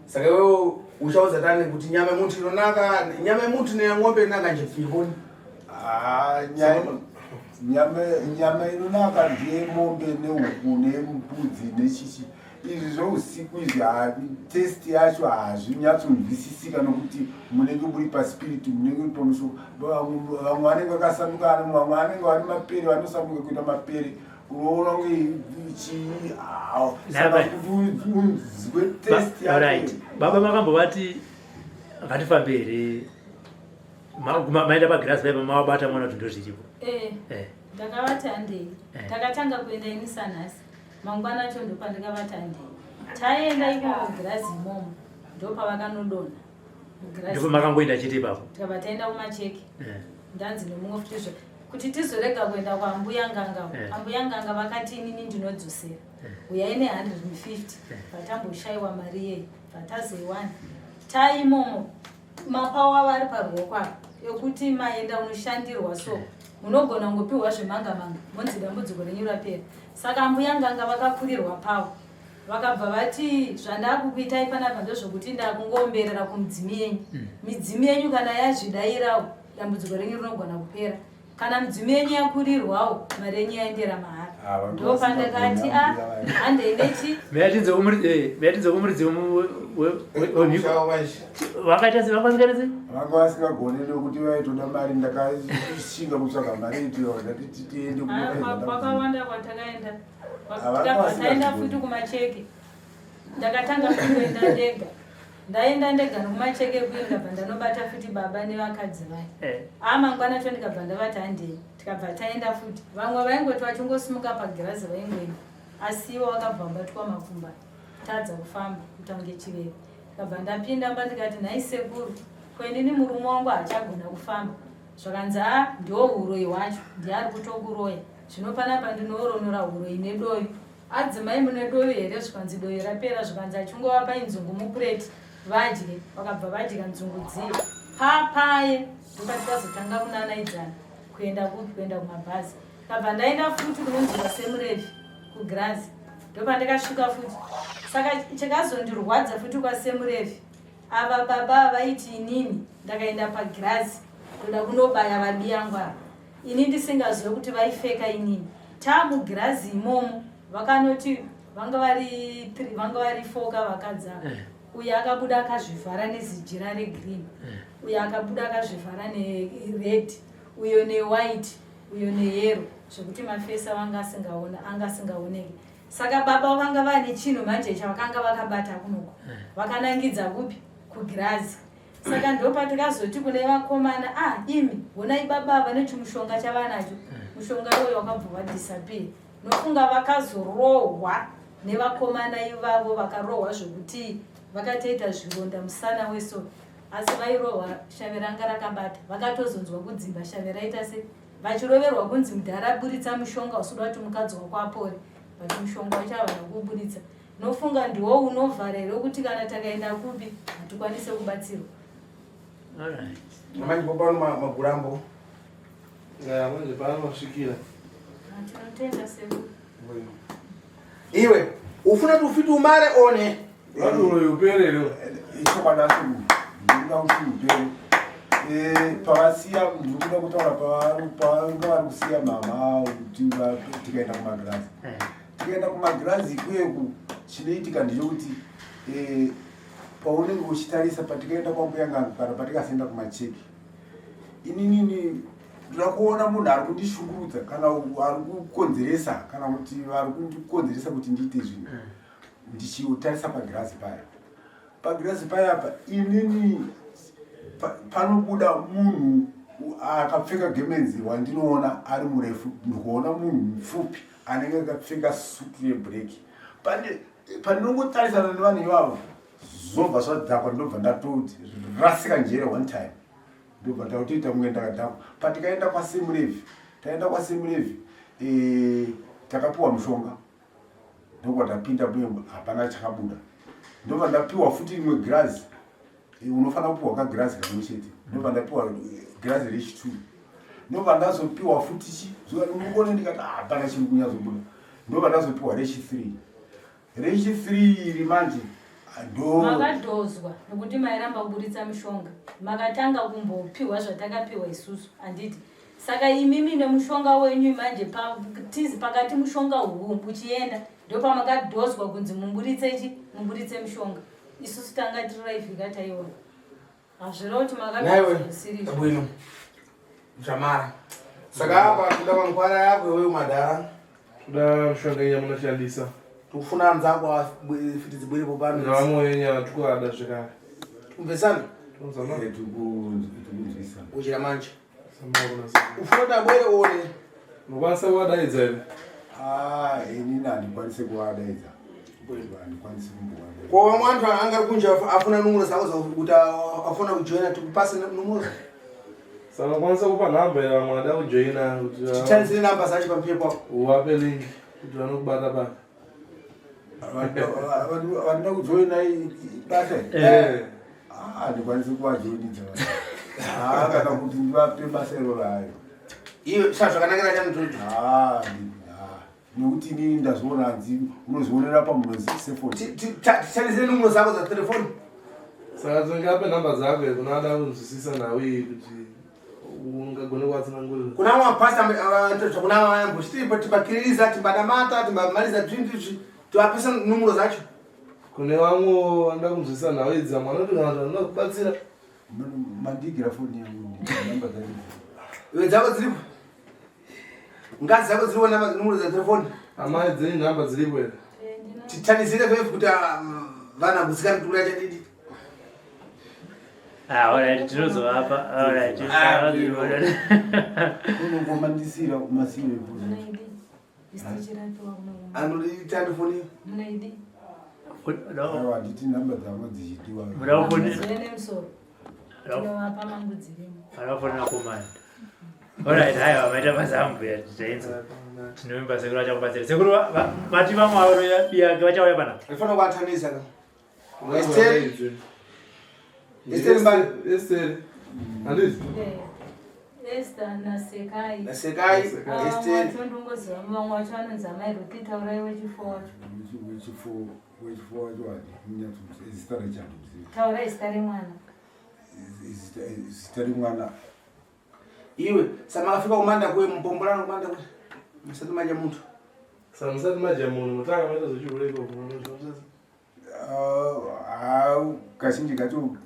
Saka iwewe uchaudza tani kuti nyama yemuntu inonaka, nyama yemuntu neyang'ombe inonaka njepfirikoni? Nyama inonaka ndiye mombe nehuku nembudzi nechichi. Izvi zveusiku izvi test yacho hazvinyatsonzwisisika nokuti munenge muri paspiriti, munenge muri pamusoro. Vamwe vanenge vakasanduka, vamwe vanenge vari mapere, vanosanduka kuita mapere. Unoona kunge chii, saka kuti unzwe test yacho. Baba makambovati ngatifambe here? Maenda pagirasi paipa mavabata mwana kuti ndozviripo? Ndakavati handei. Takatanga kuenda ini sanhasi. Mangwana acho ndopandakavati handei. Taenda imomo mugirazi imomo ndopavakanodonha. Ndipo makangoenda chete ipapo? Tikabva taenda kumacheke. Ndanzi nemumwe futi izvo kuti tizorega kuenda kwaambuya Nganga. Ambuya Nganga vakati inini ndinodzosera. Uyai ne150. Vatamboshaiwa mari yei. Vatazoiwana. Taimomo mapawa vari paruoko apa ekuti maenda unoshandirwa so munogona kungopiwa zvemanga manga monzi dambudziko renyu rapera. Saka ambuya Nganga vakakurirwa pawo. Vakabva vati zvandakukuitai panapa ndezvokuti ndakungoomberera kumudzimu yenyu. Midzimu yenyu kana yazvidairawo dambudziko renyu rinogona kupera. Kana midzimu yenyu yakurirwawo mari yenyu yaendera mahara. Ndopandakati a handei nechi. Meyatinze kumuridzi wemhiko. Vakaita sei? Vanga vasikaita sei? Vanga vasingagone nekuti vaitoda mari. Ndakashinga kutsvaga mari itiyo ndati tiende kwakawanda kwatakaenda. Tikabva taenda futi kumacheke. Ndakatanga futi kuenda ndega. Ndaenda ndega nokumacheke kuye ndikabva ndanobata futi baba nevakadzi vaya. Mangwana cho ndikabva ndavati handei. Tikabva taenda futi. Vamwe vaingoti vachingosimuka pagirazi vaingoenda. Asi ivo vakabva vabatwa makumba. Tadza kufamba kuita kunge chiveve. Ndikabva ndapinda mba ndikati nhai sekuru, ko inini murume wangu haachagona kufamba. Zvakanzi a ndiwo huroyi hwacho, ndiye ari kutokuroya. Zvino panapa ndinooronora huroyi nedovi. Adzimai mune dovi here? Zvikanzi dovi rapera. Zvikanzi achingovapa inzungu mupureti vadye. Vakabva vadya nzungu dziye. Papaye ndopatikazotanga kunanaidzana kuenda kupi, kuenda kumabhazi. Ndabva ndaenda futi kunonzi kwaSemurevi kuGrazi. Ndopandakasvika futi. Saka chakazondirwadza futi kwaSemurevi, ava baba vaiti inini ndakaenda pagirazi ndoda kunobaya vadiyangu ava. Ini ndisingazive kuti vaifeka inini. Taamugirazi imomo vakanoti vanga vari 3, vanga vari 4 ka vakadzi ava. Uyo akabuda akazvivhara nezijira regreen. Uyo akabuda akazvivhara nered, uyo newhite, uyo neyero, zvekuti mafesi anga asingaona, anga asingaoneki. Saka baba vanga vane chinhu manje chavakanga vakabata kunoko. Vakanangidza kupi? Kugirazi. Saka ndopatikazoti kune vakomana, imi honai baba vane chimushonga chavanacho. Mushonga iwoyo wakabva wadisappear. Nofunga vakazorohwa nevakomana ivavo, vakarohwa zvokuti vakatoita zvironda musana weso. Asi vairohwa shave ranga rakabata. Vakatozonzwa kudzimba shave raita se vachiroverwa kunzi mudhara buritsa mushonga usikuda kuti mukadzi wako apore. But mushonga wacho havana kuburitsa. Nofunga ndiwo unovhara here kuti kana takaenda kupi hatikwanise kubatsirwa. Alright. Manje popano magurambo. Ya, manje paanosvikira. Tinotenda sekuru. Iwe ufuna kuti ufiti umare one. Vati uroyi upere here? Ichokwadi asi ndikuda kuti upere. Pavasiya ndikuda kutaura pavanga vari kusiya mama kuti tikaenda kumagirazi. Tikaenda kumagirazi ikuyeku chinoitika ndechekuti paunenge uchitarisa patikaenda kwambuya nganga kana patikasaenda kumacheki ininini ndoda kuona munhu ari kundishungurudza kana ari kukonzeresa kana kuti vari kundikonzeresa kuti ndiite zvinhu ndichitarisa pagirazi paya. Pagirazi paya apa inini panobuda munhu akapfeka gemenzi wandinoona ari murefu, ndikuona munhu mupfupi anenge akapfeka sutu yebhureki. Pandinongotarisana nevanhu ivavo zvobva zvadhakwa, ndobva ndatoti rasika njere one time, ndobva ndakutoita kunge ndakadhakwa. Patikaenda kwaSemurevi, taenda kwaSemurevi, takapiwa mushonga, ndobva ndapinda muyembo, hapana chakabuda. Ndobva ndapiwa futi rimwe girazi. Unofanira kupiwa kagirazi kamwe chete. Ndobva ndapiwa girazi rechi2, ndobva ndazopiwa futi chi zuva rimwe ndikati hapana chiri kunyatsobuda. Ndobva ndazopiwa rechi3, rechi3 iri manje ndo Makadhozwa nekuti mairamba kuburitsa mishonga. Makatanga kumbopiwa zvatakapiwa isusu, handiti? Saka imimi nemushonga wenyu manje tizi pakati mushonga huu uchienda, ndopamakadhozwa kunzi muburitse chi muburitse mushonga. Isusu tanga tiri raivhika taiona. Hazvireva kuti Naiwe makadhozwa zvisiri. Bwino. Zvamara. Saka apa kuda mankwara yako iwewe madhara. Kuda mishonga yenyu yamunoshandisa. Tikufuna anzako fiti dzibwerepo pano. Nevamwe wenyu atukada zvekare. Kumvesana? Tonzana. Tikunzwisa. Uchira manje. Samara kuna. Ufuna kuti abwere one. Unokwanisa kuvadaidza here? Inini handikwanisi kuvadaidza, handikwanisi kumbovadaidza. Ko vamwe vantu anga ari kunja afuna numero dzako kuti afuna kujoina, tikupase numero. Saka unokwanisa kupa nhamba here vamwe vada kujoina kuti Titarisire namba dzacho pampepo apo. uvape link kuti vanokubata papi? Vanoda kujoina basa? Eh. Handikwanisi kuvajoinidza kana kuti ndivape basa iroro hayo. Iwe sha zvakanakira chanotoita. Nekuti inini ndazviona hanzi unozvionera pamunhu sefoti. Titarisire numero dzako dzatelefoni. Saka tingape nhamba dzako here kuna ada kunzwisisa nhau iyi kuti ungagone kuvatsanangurira? Kuna mapasta antoita kuna vayambochitiripo timbakiririza timbadamata timbamaliza zvinhu izvi tivapisa numero dzacho. Kune vamwe vanoda kunzwisisa nhau idzi, vamwe vanoti kana kuti vanoda kubatsira. Mandigira foni yangu namba dzacho. Iwe dzako dziripo. Ngazi dzako dziripo namba numero dzatelefoni. Amai, dzenyu nhamba dziripo here? Titarisire vefu kuti vana gutsikani kuti chadidi. Ah, alright, tinozovapa. Alright. Unongomandisira kumasiyo. Munaidi. Isu tichirapiwa kuno. Anoditani foni. Munaidi. Aiwa, handiti nhamba dzavo dzichidiwa. Zuve nemusoro. Tinovapa mangu dzirimo. Vanofonera komanda. Alright, haiwa, maita basa ambuya, tainzwa. Tinovimba sekuru vachakubatsira. Sekuru vati vamwe vanoya vachauya panapa. Anofanira kuatanisa ka. Esther. Esther Mbani. Esther. Handiti? Esther naSekai. Nasekai. Vamwe Esther. vacho ndongoziva, vamwe vacho vanonzi amai Ruti, taurai wechifo wacho. Wechifo wacho handi zita racho handimuzivi. Taurai zita remwana. Zita remwana. Iwe samakafika kumanda kuye mupombolano kumanda kuye. Musati maja muntu. Saka musati madya munhu mutanga maita zvechihure ikoko. Kazhinji kacho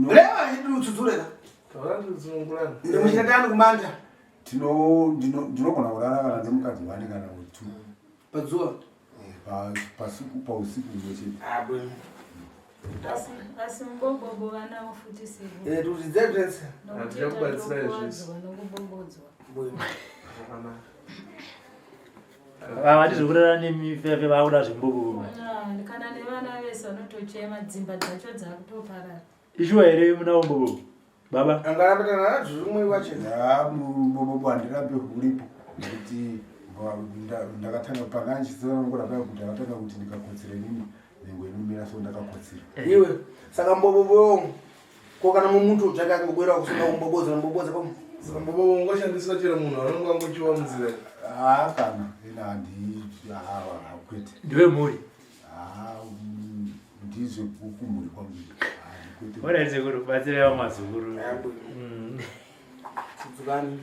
Reva chidi utsutsure ka. Taura nditsunungurani. Ndimuchita tani kumanda ndinogona kurara kana nemukadzi wane kana two padzuva. Pasiku pausiku humwe chete. Ah, bwino. Asi mubobobo vanawo futi sekuru. Eh, kuti dzedzense. Nokuti Handichakubatsirai zvese. tatokuwadzwa nokubobodzwa. Bwino. Zvakanaka. Vati zvekurara nemifefe vakuda zvembobobo. Ah, kana nevana vese vanotochema, dzimba dzacho dzakutoparara. Ishuwa here munawo mbobobo? Baba. Angaramba tana zvimwe wacho. Mubobobo handirambe uripo nekuti Ndakatanga panga ndichitsanangura paya kuti ndakatanga kuti ndikakotsira inini nhengo inomira so ndakakotsira. Iwe saka mbobobo ko kana mumuntu utsvaka akangobwera kusunga kumbobodza mbobodza pamwe. Saka mbobobo ungashandiswa chero munhu anonge angochiwa munzira. Haa kana ina handi haa kwete. Ndiwe mhuri. Haa ndizve kumhuri kwangu. Kwete. Ora sekuru batsirai vamazukuru. Dzukani.